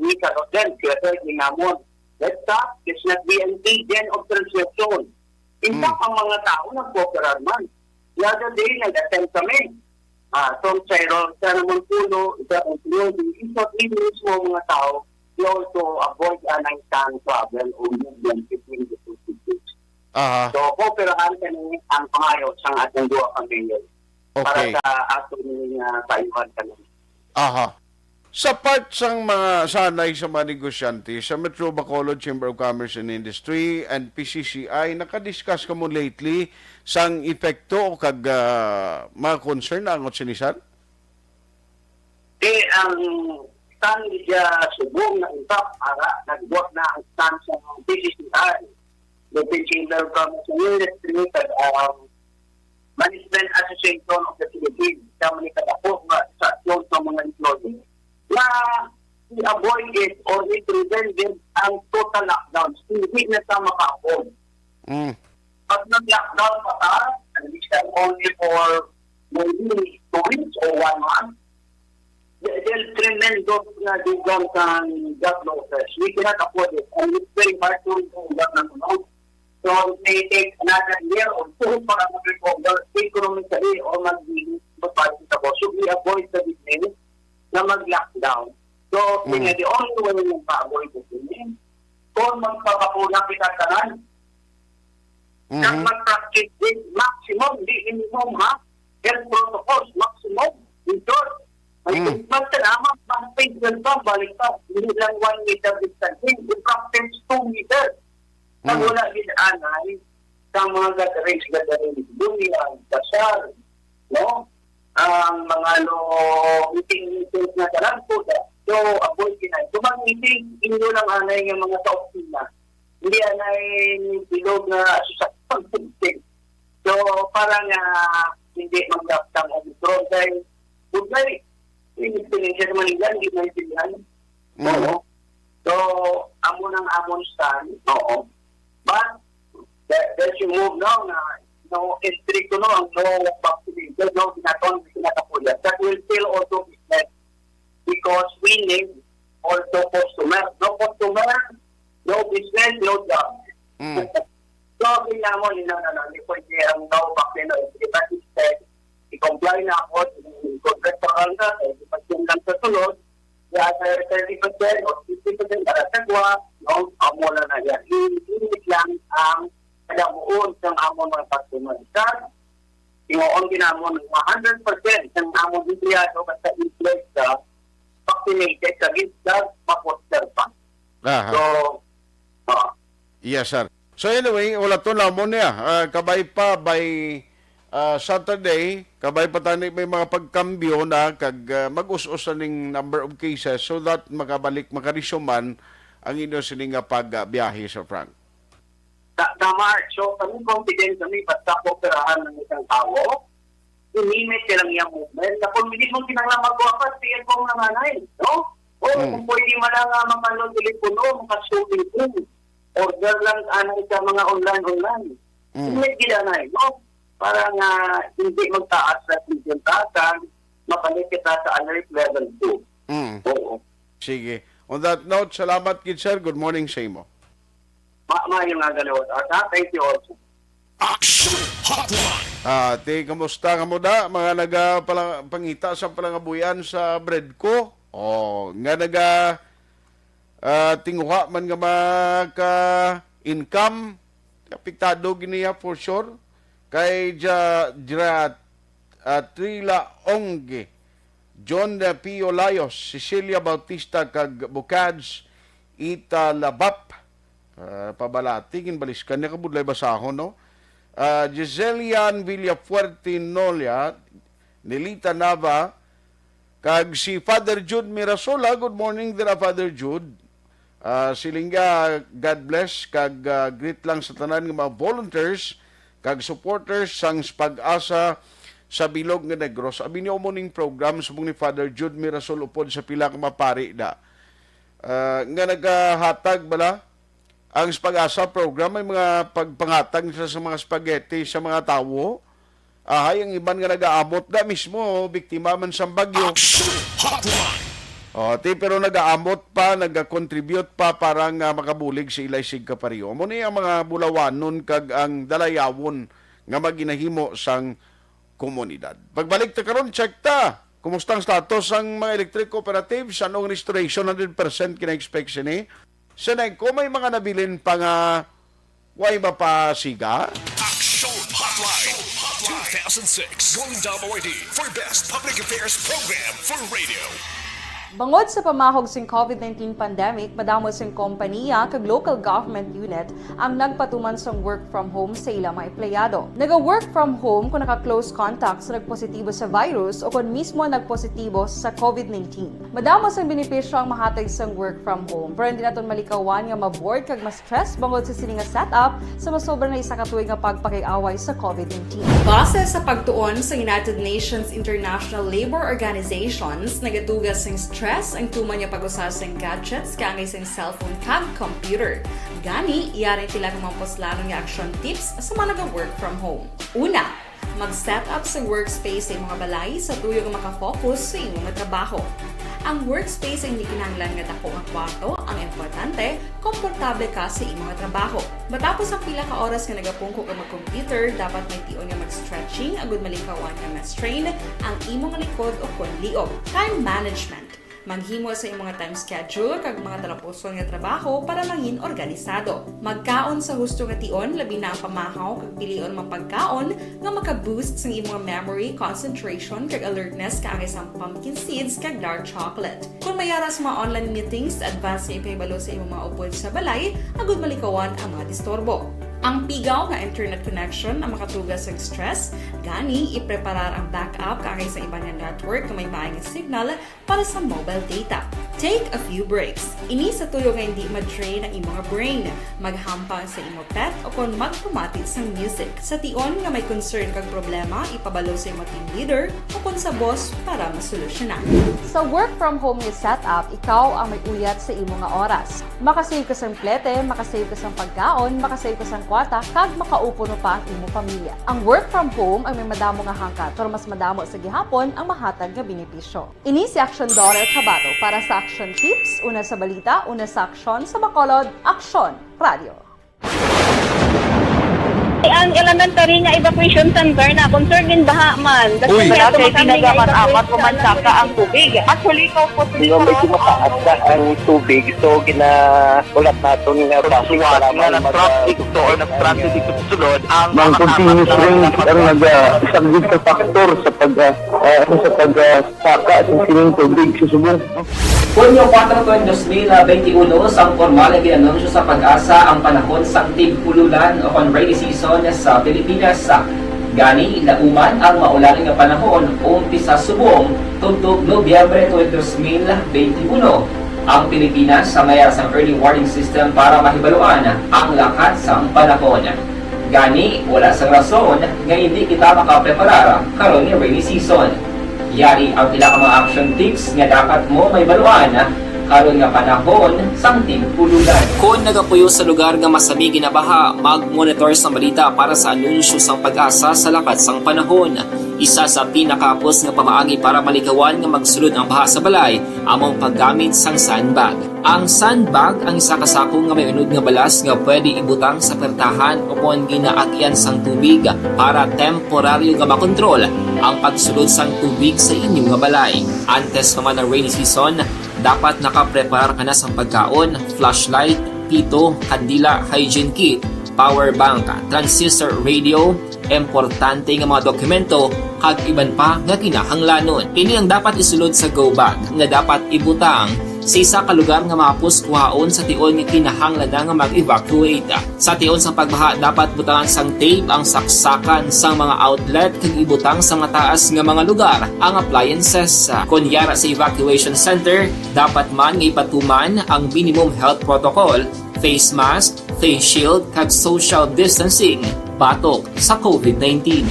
we cannot then, kaya sa ginamon, let's stop. Let's not be an agent of transmission. In fact, Mm. ang mga tao nagkooperar man. The other day, nag-attend kami. Ah, so, sa Ron, sa Ramon Puno, isa ang Puno, isa ang mismo ang mga tao, we also avoid an unsung travel o movement between the two cities. Aha. So, kooperahan kami ang pangayo sa atong duha ka mayor para Okay. sa aton nga kaayuhan kami. Aha. Sa part sang mga sanay sa mga negosyante sa Metro Bacolod Chamber of Commerce and Industry and P C C I, nakadiscuss kamo lately sang epekto o kag, ah, mga concern na angot sini, sir? Kay ang stand niya subong na usap ara nagbuhat na ang stand sa P C C I, the Chamber of Commerce and Industry, kag ang Management Association of the Philippines, sa mga kadako nga sa aksyon sa mga employee na i-avoid it or i-prevent it ang total lockdown. Hindi na sa maka-avoid. Mm. Pag nag-lockdown pa ta, and this time only for maybe two weeks or one month, the, the tremendous na dugang sang job losses. We cannot afford it. And it's very hard to do that na, no? So, it may take another year or two para mag-recover economically or mag-, mag-, so we avoid the business na mag-lockdown. So, Mm. the only way na ma-avoid the business, kung magpapakuna kita tanan, kag Mhm. mag-practice din, maximum, di minimum, ha? Health protocols, maximum. In short, may Mm. treatment ka naman, pang-treatment ka, balik ka. Hindi lang one meter distancing, i-practice two meter. Kag Mm. wala gid anay sa mga gatherings, gatherings, bunyag, kasal, no? Ang mga, no, meeting, meetings na tanan po, da. So, avoid gid na. So, mag-meeting, inyo lang anay nga mga sa opisina. Hindi anay bilog nga susaktan. So, para nga hindi magdaptang Omicron, kay, good night. Yung experience sa Manila, hindi maintindihan. Mm. Oo. So, amo nang amon stand, oo. But, the- as you move now, na, no, estricto, no, ang no vaccination, no, ginaton, kinakapuya. That will still also be met because we need also customer. No customer, no business, no job. Mm. So, kailangan mo, yun ang ano, hindi pwede ang no vaccine, no, hindi ba, instead, i-comply na ako, i-contract pa lang na, eh, di pa lang sa sunod, the other thirty percent or fifty percent para sa gwa, no? Amo lang na yan. I-limit lang ang kadamuon sang amon mga customer. Sa tingoon ginamon, one hundred percent sang amon empleyado basta employed ka, vaccinated ka, gid ka, ma-booster pa. Aha. So, ah, Yes, sir. So anyway, wala to na mo niya. Ah, kabay pa by ah, Saturday, kabay pa tani may mga pagkambyo na kag ah, mag-us-us na ning number of cases so that makabalik, makaresume man ang inyo sini nga pagbiyahe, Sir Frank. Ta- tama, so kami confident kami basta kooperahan ng isang tao, i-limit ka lang yung movement. Na kung hindi mo kinahanglan magwapas, siya kong nanganay, no? O Mm. kung pwede man lang uh, makano telepono, makashopping, order lang anay sa mga online-online. Mm. Limit gila na, no? Para nga hindi magtaas na yung tasan, mabalik kita sa alert level two. Mm. Oo. Sige. On that note, salamat gid, sir. Good morning sa imo. Ma maayo nga galiwat, ha? Thank you also. Action Hotline. Ah, ti, kamusta kamo da? Mga nagapangita sa palangabuyan sa Bredco? Oh, nga naga ah, tinguha man nga maka income, apektado gid niya for sure. Kay Ja-, Jra-, ah, Trila Ongge, John Pio Layos, Cecilia Bautista kag Bukads Ita Labap. Ah, pabalati, ginbaliskan niya, kabudlay basahon, no? Ah, Giselian Villafuerte Nolia, Nelita Nava, kag si Father Jude Mirasola. Good morning dira, Father Jude. Ah, siling niya, God bless, kag ah, greet lang sa tanan nga mga volunteers kag supporters sang Spag-asa sa Bilog nga Negros. Abi niyo mo ning program subong ni Father Jude Mirasol upod sa pila ka mapari da. Ah, nga nagahatag bala ang Spag-asa program, may mga pagpangatag nila sa mga spaghetti sa mga tawo. Ahay, ang iban nga nagaamot na mismo, biktima man sa bagyo. Action Hotline. O, ti, pero nagaamot pa, nagakontribute pa para nga makabulig sa ilay sig kapariyo. Amo ni ang mga bulawanon kag ang dalayawon nga maginahimo sang komunidad. Pagbalik ta karon, check ta. Kumusta ang status sang mga electric cooperatives? Anong restoration? Hundred percent kina-expect sini? Sa nag-, kung may mga nabilin pa nga way mapasiga? Action Hotline. two thousand six Golden Dome Awardee for Best Public Affairs Program for Radio. Bangod sa pamahog sing COVID nineteen pandemic, madamo sing kompaniya kag local government unit ang nagpatuman sang work from home sa ila mga empleyado. Naga-work from home kung naka-close contact sa nagpositibo sa virus o kon mismo nagpositibo sa COVID nineteen. Madamo sang benepisyo ang mahatag sang work from home, pero hindi naton malikawan nga ma-bored kag ma-stress bangod sa sini nga setup sa masobra na isa ka tuig nga pagpakig-away sa COVID nineteen. Base sa pagtuon sa United Nations International Labour Organizations, nagatuga sing stress ang tuman nga pag-usa sing gadgets kaangay sing cellphone kag computer. Gani, yari ang pila ka mga puslanon nga action tips sa mga naga-work from home. Una, mag-set up sa workspace sa imong balay sa tuyo nga makafocus sa imong trabaho. Ang workspace ay hindi kinahanglan nga dako nga kwarto, ang importante, komportable ka sa imong trabaho. Matapos ang pila ka oras nga nagapungko ka mag-computer, dapat may tion nga mag-stretching agud malikawan nga ma-strain ang imong likod o kon liog. Time management. Maghimo sa imong time schedule kag mga talapuson nga trabaho para mangin organisado. Magkaon sa husto nga tion, labi na ang pamahaw kag pilion mga pagkaon nga maka-boost sang imong memory, concentration, kag alertness kaangay sang pumpkin seeds kag dark chocolate. Kung may ara sa mga online meetings, advance nga ipahibalo sa imong mga upod sa balay agud malikawan ang mga disturbo. Ang pigaw nga internet connection ang makatuga sa stress, gani ipreparar ang backup kaangay sa iban nga network nga may maayong signal para sa mobile data. Take a few breaks. Ini sa tuyo nga hindi ma-drain ang imong brain. Maghampang sa imo pet o kon magpamati sang music. Sa tion nga may concern kag problema, ipabalo sa imo team leader o kon sa boss para masolusyonan. Sa work from home nga setup, ikaw ang may uyat sa imo nga oras. Makasave ka sang plete, makasave ka sang pagkaon, makasave ka sang kwarta, kag makaupo pa ang imo pamilya. Ang work from home ang may madamo nga hangkat, pero mas madamo sa gihapon ang mahatag nga benepisyo. Ini si Action Daughter Kabato para sa Action Tips, una sa balita, una sa aksyon, sa Bacolod, Aksyon Radio. Ang elementary nga evacuation center na concerned in baha man. Uy! Wala kay pinagamat-amat ko man saka ang tubig. Actually, ko po. Medyo mataas na ang tubig, so ginaulat naton nga basi para nga mag-, na-traffic to or na-stranded dito sa sulod ang mga continuous rain ang nag-, ah, isang big factor sa pag, ah, ah, sa pag, ah, saka sa sining tubig sa subong. Hunyo kuwatro tuig dos mil benti uno, sang pormal nga gin-anunsyo sa PAGASA ang panahon sang tig-ululan o kon rainy season sa Pilipinas. Gani, lauman ang maulan nga panahon umpisa subong tubtob Nobyembre tuig dos mil benti uno. Ang Pilipinas may ara sang early warning system para mahibaluan ang lakat sang panahon. Gani, wala sang rason nga indi kita makapreparar karon nga rainy season. Yari ang pila ka mga action tips nga dapat mo mahibaluan karon nga panahon sang tig-ululan. Kon nagapuyo sa lugar nga masami ginabaha, mag-monitor sang balita para sa anunsyo sang PAGASA sa lakat sang panahon. Isa sa pinakahapos nga pamaagi para malikawan nga magsulod ang baha sa balay amo ang paggamit sang sandbag. Ang sandbag ang isa ka sako nga may unod nga balas nga pwede ibutang sa pertahan o kon ginaagyan sang tubig para temporaryo nga makontrol ang pagsulod sang tubig sa inyo nga balay. Antes pa man ang rainy season, dapat nakapreparar ka na sang pagkaon, flashlight, pito, kandila, hygiene kit, power bank, transistor radio, importante nga mga dokumento, kag iban pa nga kinahanglanon. Ini ang dapat isulod sa go bag nga dapat ibutang sa isa ka lugar nga mahapos kuhaon sa tion nga kinahanglan na nga mag-evacuate. Sa tion sang pagbaha, dapat butangan sang tape ang saksakan sang mga outlet kag ibutang sa mataas nga mga lugar ang appliances. Kon yara sa evacuation center, dapat man nga ipatuman ang minimum health protocol, face mask, face shield, kag social distancing batok sa COVID nineteen.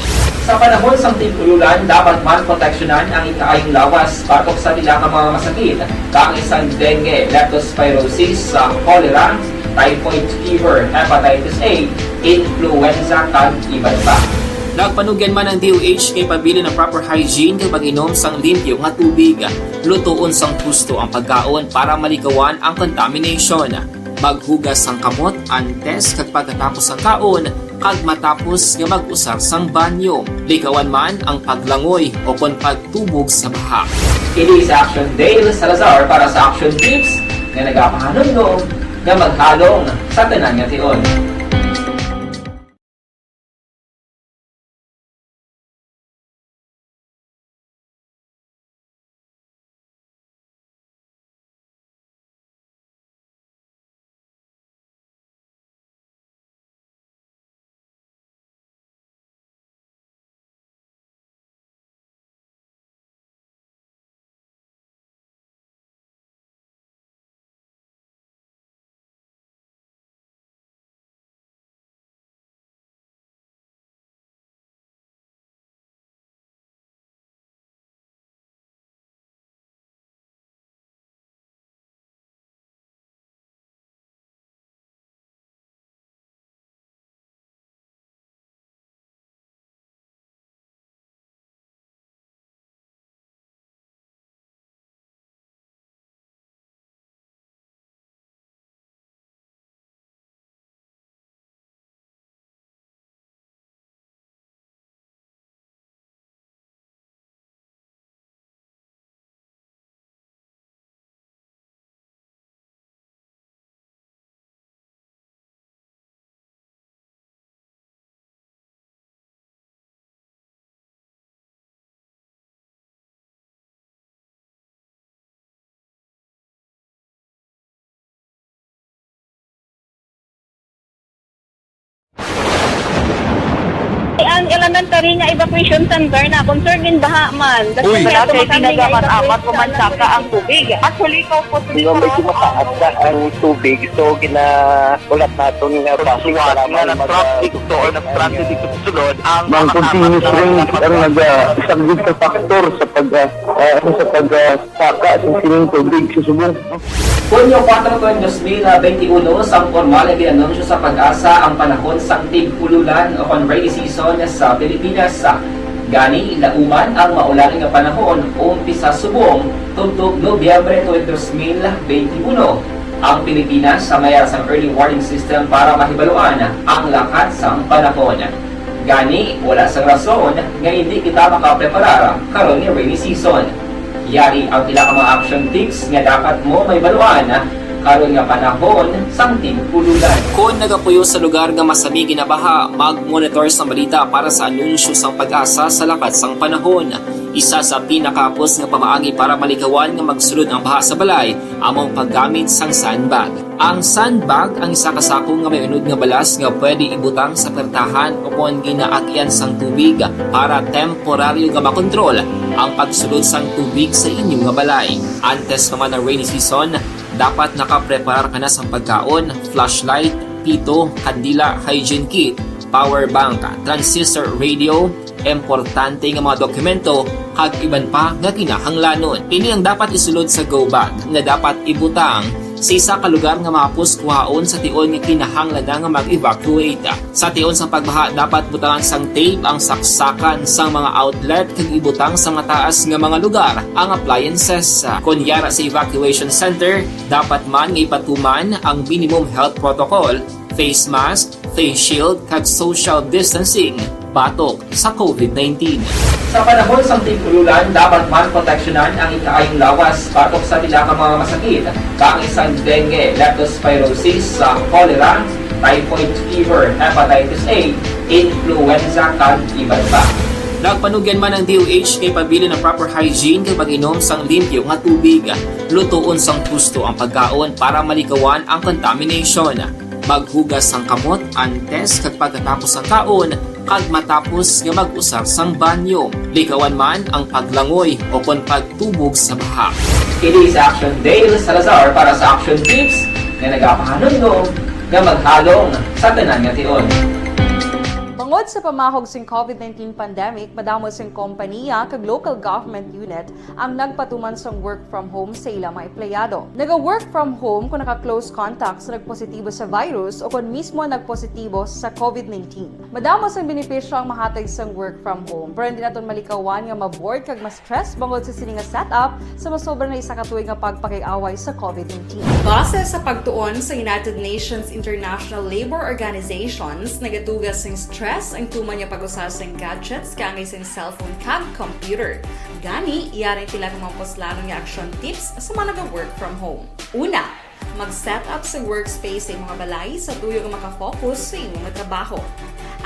Sa panahon sang tig-ululan, dapat man proteksyonan ang ikaayong lawas batok sa pila ka mga masakit, kaangay sang dengue, leptospirosis, sa cholera, typhoid fever, hepatitis A, influenza, kag iban pa. Nagpanugyan man ang D O H nga ipabilin ang proper hygiene kag pag-inom sang limpyo nga tubig. Lutoon sang husto ang pagkaon para malikawan ang contamination. Maghugas sang kamot antes kag pagkatapos sang kaon, kag matapos nga mag-usar sang banyo. Likawan man ang paglangoy o kon pagtubog sa baha. Kini si Action Dale Salazar para sa Action Tips nga nagapahanumdom nga maghalong sa tanan nga tion. Ang elementary nga evacuation center na concern in baha man. Uy. Wala kay ginagaman amat ko man saka ang tubig. Actually, ikaw po, di ba, medyo mataas na ang tubig, so gina-, ulat naton nga bus nga nag-traffic to or nag-transit dito sa sulod ang mga continuous rain ang nag-, ah, isang big factor sa pag, ah, ah, ano, sa pag, ah, saka sa sining tubig sa subong. Hunyo kuwatro, dos mil benti uno, sang pormal nga gin-anunsyo sa PAGASA ang panahon sang tig-ululan o kon rainy season sa Pilipinas. Gani, nauban ang maulan nga panahon umpisa subong tubtob Nobyembre twenty, dos mil benti uno. Ang Pilipinas may ara sang early warning system para mahibaluan ang lakat sang panahon. Gani, wala sang rason nga hindi kita makapreparar karon nga rainy season. Yari ang pila ka mga action tips nga dapat mo mahibaluan karon nga panahon sang tig-ululan. Kon nagapuyo sa lugar nga masami ginabaha, mag-monitor sa balita para sa anunsyo sang PAGASA sa lakat sang panahon. Isa sa pinakahapos nga pamaagi para malikawan nga magsulod ang baha sa balay amo ang paggamit sang sandbag. Ang sandbag ang isa ka sako nga may unod nga balas nga pwede ibutang sa pertahan o kon ginaagyan sang tubig para temporaryo nga makontrol ang pagsulod sang tubig sa inyo nga balay. Antes pa man ang rainy season, dapat nakapreparar ka na sang pagkaon, flashlight, pito, kandila, hygiene kit, power bank, transistor radio, importante nga mga dokumento, kag iban pa nga kinahanglanon. Ini ang dapat isulod sa go bag nga dapat ibutang sa isa ka lugar nga mahapos kuhaon sa tion nga kinahanglan na nga mag-evacuate. Sa tion sang pagbaha, dapat butangan sang tape ang saksakan sang mga outlet kag ibutang sa mataas nga mga lugar ang appliances. Kon yara sa evacuation center, dapat man nga ipatuman ang minimum health protocol, face mask, face shield, kag social distancing batok sa covid nineteen. Sa panahon sang tig-ululan, dapat man proteksyonan ang ikaayong lawas batok sa pila ka mga masakit, kaangay sang dengue, leptospirosis, sa cholera, typhoid fever, hepatitis A, influenza, kag iban pa. Nagpanugyan man ang D O H nga ipabilin ang proper hygiene kag pag-inom sang limpyo nga tubig. Lutoon sang husto ang pagkaon para malikawan ang contamination. Maghugas sang kamot antes kag pagkatapos sang kaon kag matapos nga mag-usar sang banyo. Likawan man ang paglangoy o kon pagtubog sa baha. Ini si Action Dale Salazar para sa Action Tips nga nagapahanumdom nga maghalong sa tanan nga tion. Bangod sa pamahog sing covid nineteen pandemic, madamo sing kompaniya kag local government unit ang nagpatuman sang work from home sa ila mga empleyado. Naga-work from home kung naka-close contact sa nagpositibo sa virus o kon mismo nagpositibo sa covid nineteen. Madamo sang benepisyo ang mahatag sang work from home, pero hindi naton malikawan nga ma-bored kag ma-stress bangod sa sini nga setup sa masobra na isa ka tuig nga pagpakig-away sa covid nineteen. Base sa pagtuon sa United Nations International Labor Organizations, nagatuga sing stress ang tuman nga pag-usa sing gadgets kaangay sing cellphone kag computer. Gani, yari ang pila ka mga puslanon nga action tips sa mga naga-work from home. Una, mag-set up sa workspace sa imong balay sa tuyo nga makafocus sa imong trabaho.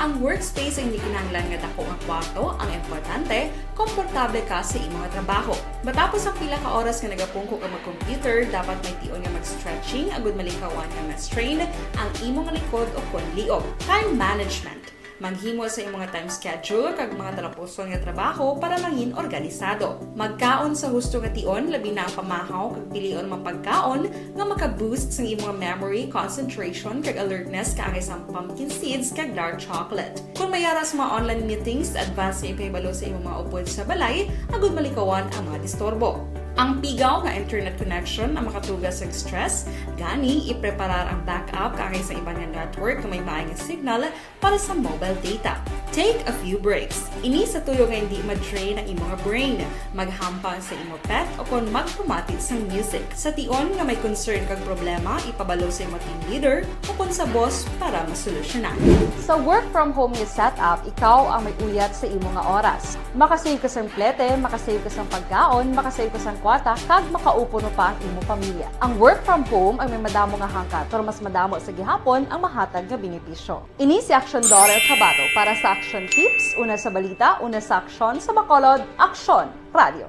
Ang workspace ang hindi kinahanglan nga dako nga kwarto, ang importante, komportable ka sa imong trabaho. Matapos ang pila ka oras nga nagapungko ka mag-computer, dapat may tion nga mag-stretching agud malikawan nga ma-strain ang imong likod o kon liog. Time management. Maghimo sa imong time schedule kag mga talapuson nga trabaho para mangin organisado. Magkaon sa husto nga tion, labi na ang pamahaw kag pilion mga pagkaon nga maka-boost sang imong memory, concentration, kag alertness kaangay sang pumpkin seeds kag dark chocolate. Kon may ara sa mga online meetings, advance nga ipahibalo sa imong mga upod sa balay agud malikawan ang mga disturbo. Ang pigaw nga internet connection ang makatuga sa stress, gani ipreparar ang backup kaangay sa iban nga network nga may maay nga signal para sa mobile data. Take a few breaks. Ini sa tuyo nga hindi ma-drain ang imong brain. Maghampang sa imo pet o kon magpamati sang music. Sa tion nga may concern kag problema, ipabalo sa imo team leader o kon sa boss para masolusyonan. Sa work from home nga setup, ikaw ang may uyat sa imo nga oras. Makasave ka sang plete, makasave ka sang pagkaon, makasave ka sang kwarta, kag makaupo pa ang imo pamilya. Ang work from home ang may madamo nga hangkat, pero mas madamo sa gihapon ang mahatag nga benepisyo. Ini si Aksyon Dorel Cabato para sa Aksyon Tips, una sa balita, una sa aksyon, sa Bacolod, Aksyon Radio.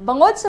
Bangod sa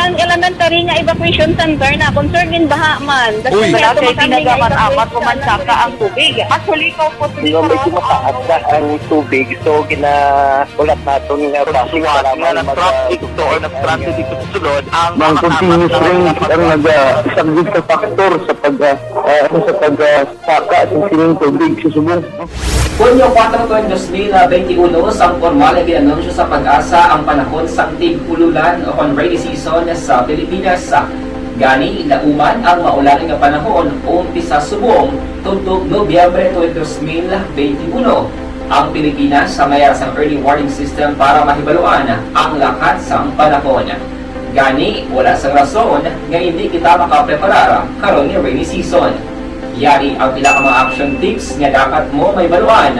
Ang elementary nga evacuation center na, concern din baha man. Kasi Uy. Wala kay tinaga man, amat mo man saka ang tubig. Actually, ko po, Medyo mataas na ang tubig, so gina-, ulat naton nga traffic nga mag-, nag-traffic to or nag-traffic dito sa sulod, ang mga continuous rain ang nag-, ah, isang big factor sa pag, ah, ah, sa pag, ah, saka sa sining tubig sa subong. Hunyo kuwatro, dos mil benti uno, sang pormal nga gin-anunsyo sa PAGASA ang panahon sang tig-ululan o kon rainy season sa Pilipinas. Gani, nauman ang maulan nga panahon umpisa subong tubtob Nobyembre twenty, dos mil benti uno. Ang Pilipinas may ara sang early warning system para mahibaluan ang lakat sang panahon. Gani, wala sang rason nga indi kita makapreparar karon nga rainy season. Yari ang pila ka mga action tips nga dapat mo mahibaluan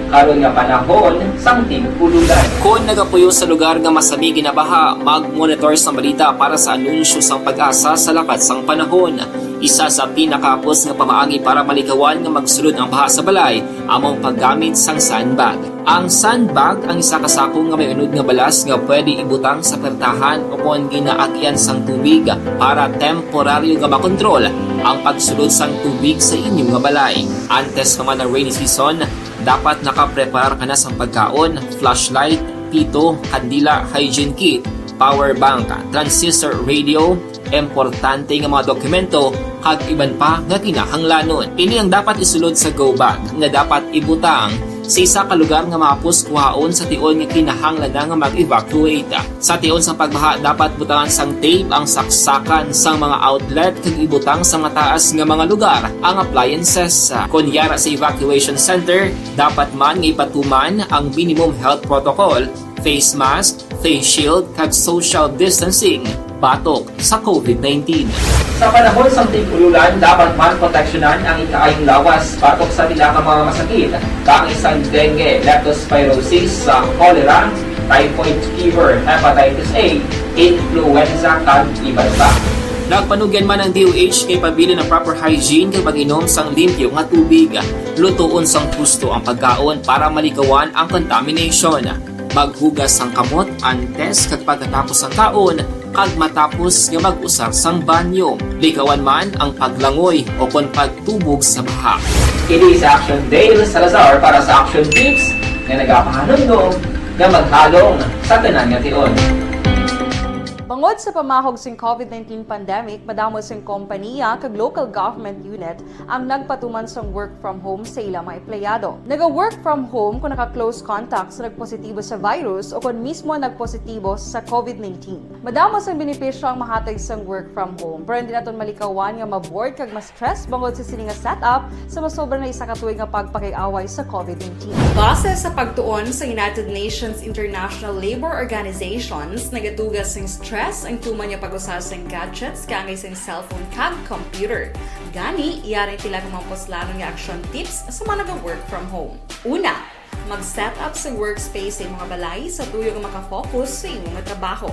karon nga panahon sang tig-ululan. Kon nagapuyo sa lugar nga masami ginabaha, mag-monitor sang balita para sa anunsyo sang PAGASA sa lakat sang panahon. Isa sa pinakahapos nga pamaagi para malikawan nga magsulod ang baha sa balay amo ang paggamit sang sandbag. Ang sandbag ang isa ka sako nga may unod nga balas nga pwede ibutang sa pertahan o kon ginaagian sang tubig para temporaryo nga makontrol ang pagsulod sang tubig sa inyo nga balay. Antes pa man ang rainy season, dapat nakapreparar ka na sang pagkaon, flashlight, pito, kandila, hygiene kit, power bank, transistor radio, importante nga mga dokumento, kag iban pa nga kinahanglanon. Ini ang dapat isulod sa go bag nga dapat ibutang sa isa ka lugar nga mahapos kuhaon sa tion nga kinahanglan na nga mag-evacuate. Sa tion sang pagbaha, dapat butangan sang tape ang saksakan sang mga outlet kag ibutang sa mataas nga mga lugar ang appliances. Kon yara sa evacuation center, dapat man nga ipatuman ang minimum health protocol, face mask, face shield, kag social distancing batok sa COVID nineteen. Sa panahon sang tig-ululan, dapat man proteksyonan ang ikaayong lawas batok sa pila ka mga masakit, kaangay sang dengue, leptospirosis, sa cholera, typhoid fever, hepatitis A, influenza, kag iban pa. Nagpanugyan man ang D O H nga ipabilin ang proper hygiene kag pag-inom sang limpyo nga tubig. Lutoon sang husto ang pagkaon para malikawan ang contamination. Maghugas sang kamot antes kag pagkatapos sang kaon, kag matapos nga mag-usar sang banyo. Likawan man ang paglangoy o kon pagtubog sa baha. Ini si Action Dale Salazar para sa Action Tips nga nagapahanumdom nga maghalong sa tanan nga tion. Bangod sa pamahog sing COVID nineteen pandemic, madamo sing kompaniya kag local government unit ang nagpatuman sang work from home sa ila mga empleyado. Naga-work from home kung naka-close contact sa nagpositibo sa virus o kon mismo nagpositibo sa COVID nineteen. Madamo sang benepisyo ang mahatag sang work from home, pero hindi naton malikawan nga ma-bored kag ma-stress bangod sa sini nga setup sa masobra na isa ka tuig nga pagpakig-away sa COVID nineteen. Base sa pagtuon sa United Nations International Labor Organizations, nagatuga sing stress ang tuman nga pag-usa sing gadgets kaangay sing cellphone kag computer. Gani, yari pila ka mga puslanon nga action tips sa mga naga-work from home. Una, mag-set up sa workspace sa imong balay sa tuyo nga makafocus sa imo nga trabaho.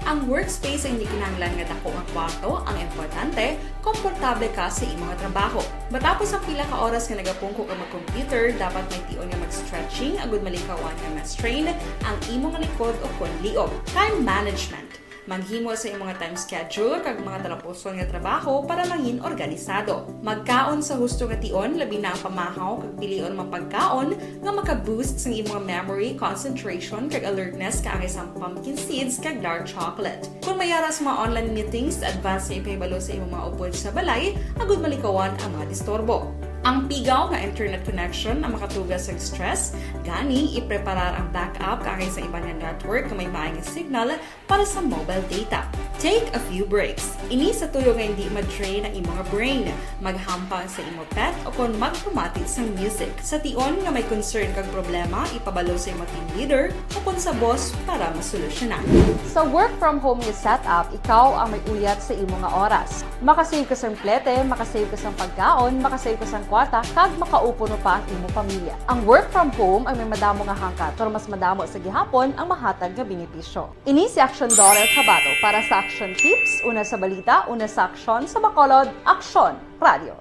Ang workspace ay hindi kinahanglan nga dako nga kwarto ang importante, komportable ka sa imo nga trabaho. Matapos ang pila ka oras nga nagapungko ka mag-computer, dapat may tion nga mag-stretching agud malikawan nga ma-strain ang imo nga likod o kon liog. Time management. Maghimo sa imong time schedule kag mga talapuson nga trabaho para mangin organisado. Magkaon sa husto nga tion, labi na ang pamahaw kag pilion mga pagkaon nga maka-boost sang imong memory, concentration, kag alertness kaangay sang pumpkin seeds kag dark chocolate. Kung may ara sa mga online meetings, advance nga ipahibalo sa imong mga upod sa balay agud malikawan ang mga disturbo. Ang pigaw nga internet connection ang makatuga sa stress, gani ipreparar ang backup kaangay sa iban nga network nga may maay nga signal para sa mobile data. Take a few breaks. Ini sa tuyo nga hindi ma-drain ang imong brain. Maghampang sa imo pet o kon magpamati sang music. Sa tion nga may concern kag problema, ipabalo sa imo team leader o kon sa boss para masolusyonan. Sa work from home nga setup, ikaw ang may uyat sa imo nga oras. Makasave ka sang plete, makasave ka sang pagkaon, makasave ka sang kwarta, kag makaupod pa ang imo pamilya. Ang work from home ay may madamo nga hangkat, pero mas madamo sa gihapon ang mahatag nga benepisyo. Ini si Aksyon Doral Cabato para sa Aksyon Tips, una sa balita, una sa aksyon, sa Bacolod, Aksyon Radio.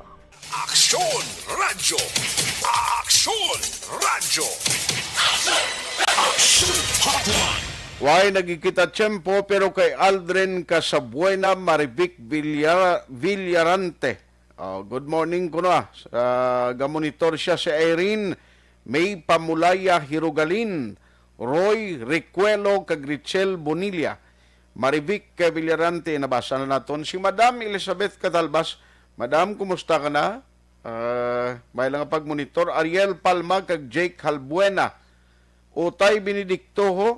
Aksyon Radyo. Aksyon Radyo. Aksyon Hotline. Way nagkikita tiyempo, pero kay Aldrin Casabuena, Marivic Villar-, Villarante. Oh, good morning kuno, ah. Ah, gamonitor siya si Irene May Pamulaya Hirugalin, Roy Recuelo, kag Richel Bonilla. Marivic Villarante, nabasa na naton. Si Madam Elizabeth Catalbas, Madam, kumusta ka na? Ah, may lang pagmonitor. Ariel Palma kag Jake Halbuena. Utay Benedicto ho,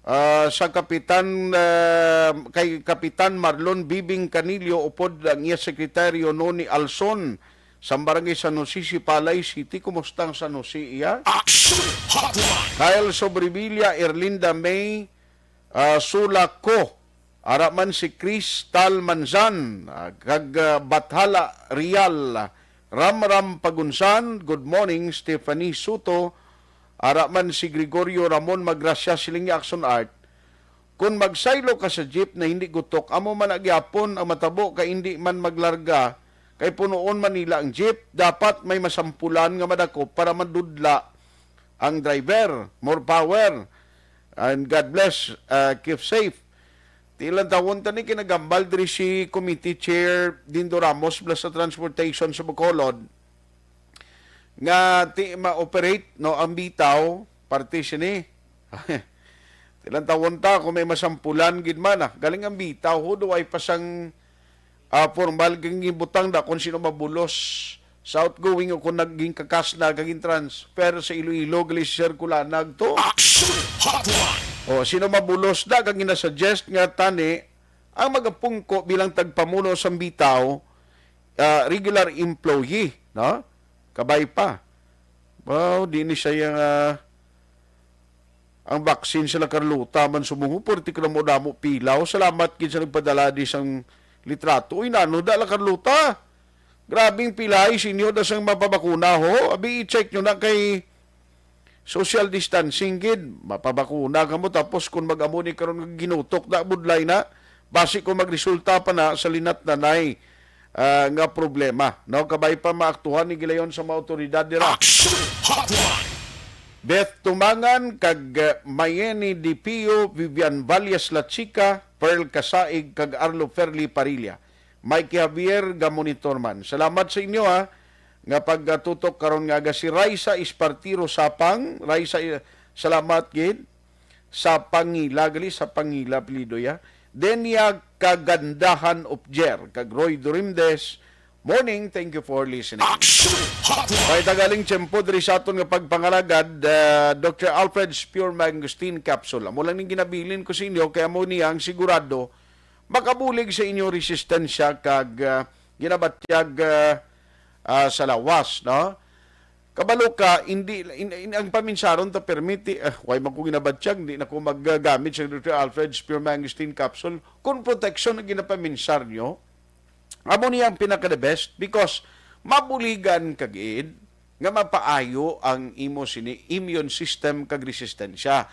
ah, sa Kapitan, ah, kay Kapitan Marlon Bibing Canillo, upod ang iya sekretaryo Noni Alson, sa Barangay San Jose, Sipalay City. Kumusta ang San Jose, iya? Action Hotline! Kyle Sobrevilla, Erlinda May, ah, Sula Ko, ara man si Crystal Manzan, ah, kag, ah, Bathala Real, Ramram Pagunsan, good morning, Stephanie Soto, ara man si Gregorio Ramon Magracia, siling ni Action Art, "Kung magsaylo ka sa jeep na hindi gutok, amo man na gyapon ang matabo, kay hindi man maglarga, kay punoon man nila ang jeep, dapat may masampulan nga madakop para madudla ang driver." More power. And God bless, uh, keep safe. Ti lang tawon ta ni kinagambal diri si Committee Chair Dindo Ramos, bala sa Transportation sa Bacolod, nga ti ma-operate, no, ang bitaw, parte sini. Ti lang tawon ta kung may masampulan gid man, ah. Galing ang bitaw, ho, do ay pasang, ah, formal ging gibutang da kung sino mabulos sa outgoing o kung naging kakas na kaging transfer sa Iloilo, gali si Sir Kulanag to. Action Hotline! O, sino mabulos da kag ginasuggest nga tani ang magapungko bilang tagpamuno sa bitaw, ah, regular employee, no? Kabay pa. Wow, di ni siya nga ang vaccine sila Carlota man sumuho, pwerte ko na mo damo pilaw. Salamat gid sa nagpadala di sang litrato. Uy, nano da la Carlota? Grabing pilay sinyo da sang mapabakuna ho. Abi, i-check nyo na kay social distancing gid. Mapabakuna ka mo, tapos kung mag-amo ni karon nga ginutok na, budlay na. Basi kung magresulta pa na sa linatnanay, ah, nga problema, no? Kabay pa maaktuhan ni gilayon sa mga awtoridad dira. Action Hotline! Beth Tumangan kag, uh, Mayeni Dipio, Vivian Valles La Chica, Pearl Kasaig, kag Arlo Ferli Parilla. Mikey Javier, gamonitor man. Salamat sa inyo, ha, nga pagtutok karon nga aga. Si Raisa Espartiro Sapang, Raisa, eh, salamat gid. Sa Pangila, gali sa Pangila, apelyido ya. Denia Kagandahan Upjer, kag Roy Durimdes, morning, thank you for listening. Action Hotline! May tagaling tiyempo diri sa aton nga pagpangalagad, ah, Doctor Alfred's Pure Mangosteen Capsule. Amo lang ning ginabilin ko sa inyo, kay amo niya ang sigurado makabulig sa inyo resistensya kag, ah, ginabatyag, ah, ah, sa lawas, no? Kabalo ka, hindi, in, in, ang paminsaron ta permiti, ah, way man ko ginabatyag, hindi na ko maggamit sa Doctor Alfred's Pure Mangosteen Capsule. Kung protection ang ginapaminsar nyo, amo niya ang pinaka-the best because mabuligan ka gid nga mapaayo ang imo sini immune system kag resistensya.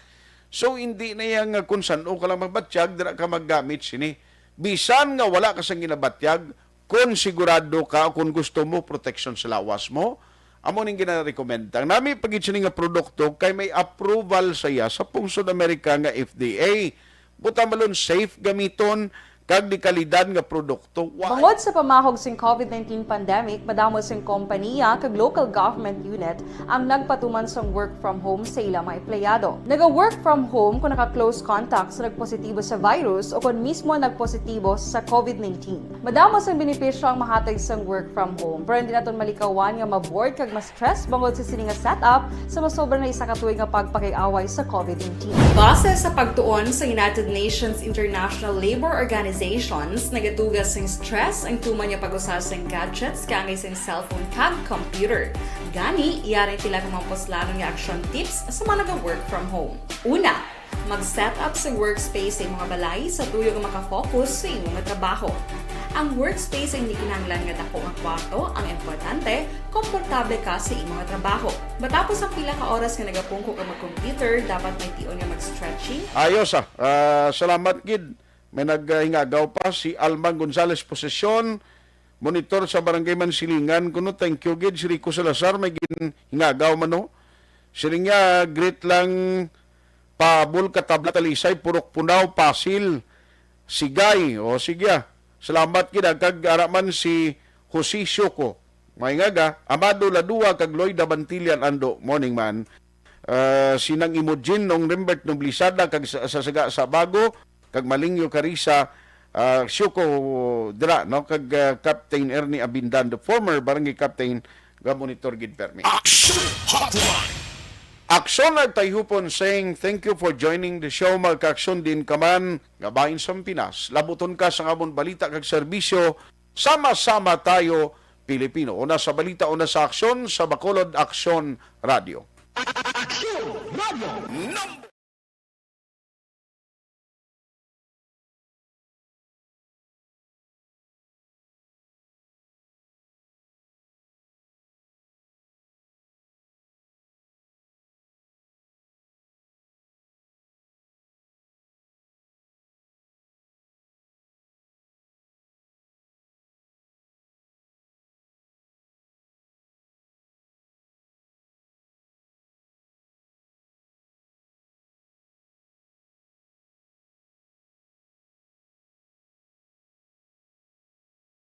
So, hindi na yan nga kung san-o ka lang magbatyag, dira ka maggamit sini. Bisan nga wala ka sang ginabatyag, kung sigurado ka, kung gusto mo proteksyon sa lawas mo, amo ning ginarekomenda. Ang nami pa gid sini nga produkto kay may approval sa iya sa pungsod Amerika nga F D A. Buta malon safe gamiton kag di kalidad nga produkto. Wa- Bangod sa pamahog sing COVID nineteen pandemic, madamo sing kompaniya kag local government unit ang nagpatuman sang work from home sa ila mga empleyado. Naga-work from home kung naka-close contact sa nagpositibo sa virus o kon mismo nagpositibo sa COVID nineteen. Madamo sang benepisyo ang mahatag sang work from home, pero hindi naton malikawan nga ma-bored kag ma-stress bangod sa sini nga setup sa masobra na isa ka tuig nga pagpakig-away sa COVID nineteen. Base sa pagtuon sa United Nations International Labour Organizations, nagatuga sing stress ang tuman nga pag-usa sing gadgets kaangay sing cellphone kag computer. Gani, yari sila ka mga puslanon nga action tips sa mga naga-work from home. Una, mag-set up sa workspace sa imong balay sa tuyo nga makafocus sa imong trabaho. Ang workspace ay hindi kinahanglan nga dako nga kwarto, ang importante, komportable ka sa imong trabaho. Matapos ang pila ka oras nga nagapungko ka mag-computer, dapat may tion nga mag-stretching. Ayos, ah. Ah, salamat gid. May naghingagaw pa, si Alman Gonzales Posesyon, monitor sa Barangay Mansilingan kuno. Thank you gid. Si Rico Salazar may ginhingagaw man, no? Siling niya, greet lang Pabol, Katabla, Talisay, Purok Punaw, Pasil, Sigay. O, sige, ah. Salamat gid, ah. Kag ara man si Jose Sioko. May ngaga, Amado Ladua kag Lloyd Abantillan Ando. Morning, man. Ah, si Nang Imogene Nong Rimbert Noblisada kag sa, sa Saga Sabago, kag Malingyo Carissa, ah, Sioko dira, no? Kag, ah, Captain Ernie Abindan, the former barangay captain, ga-monitor gid permi. Action Hotline. Aksyon Nagtayhupon saying, "Thank you for joining the show, mga kaaksyon, diin ka man nga bahin sa Pinas. Labuton ka sa amon balita kag serbisyo. Sama-sama tayo, Pilipino." Una sa balita, una sa aksyon, sa Bacolod Aksyon Radio. Aksyon Radio number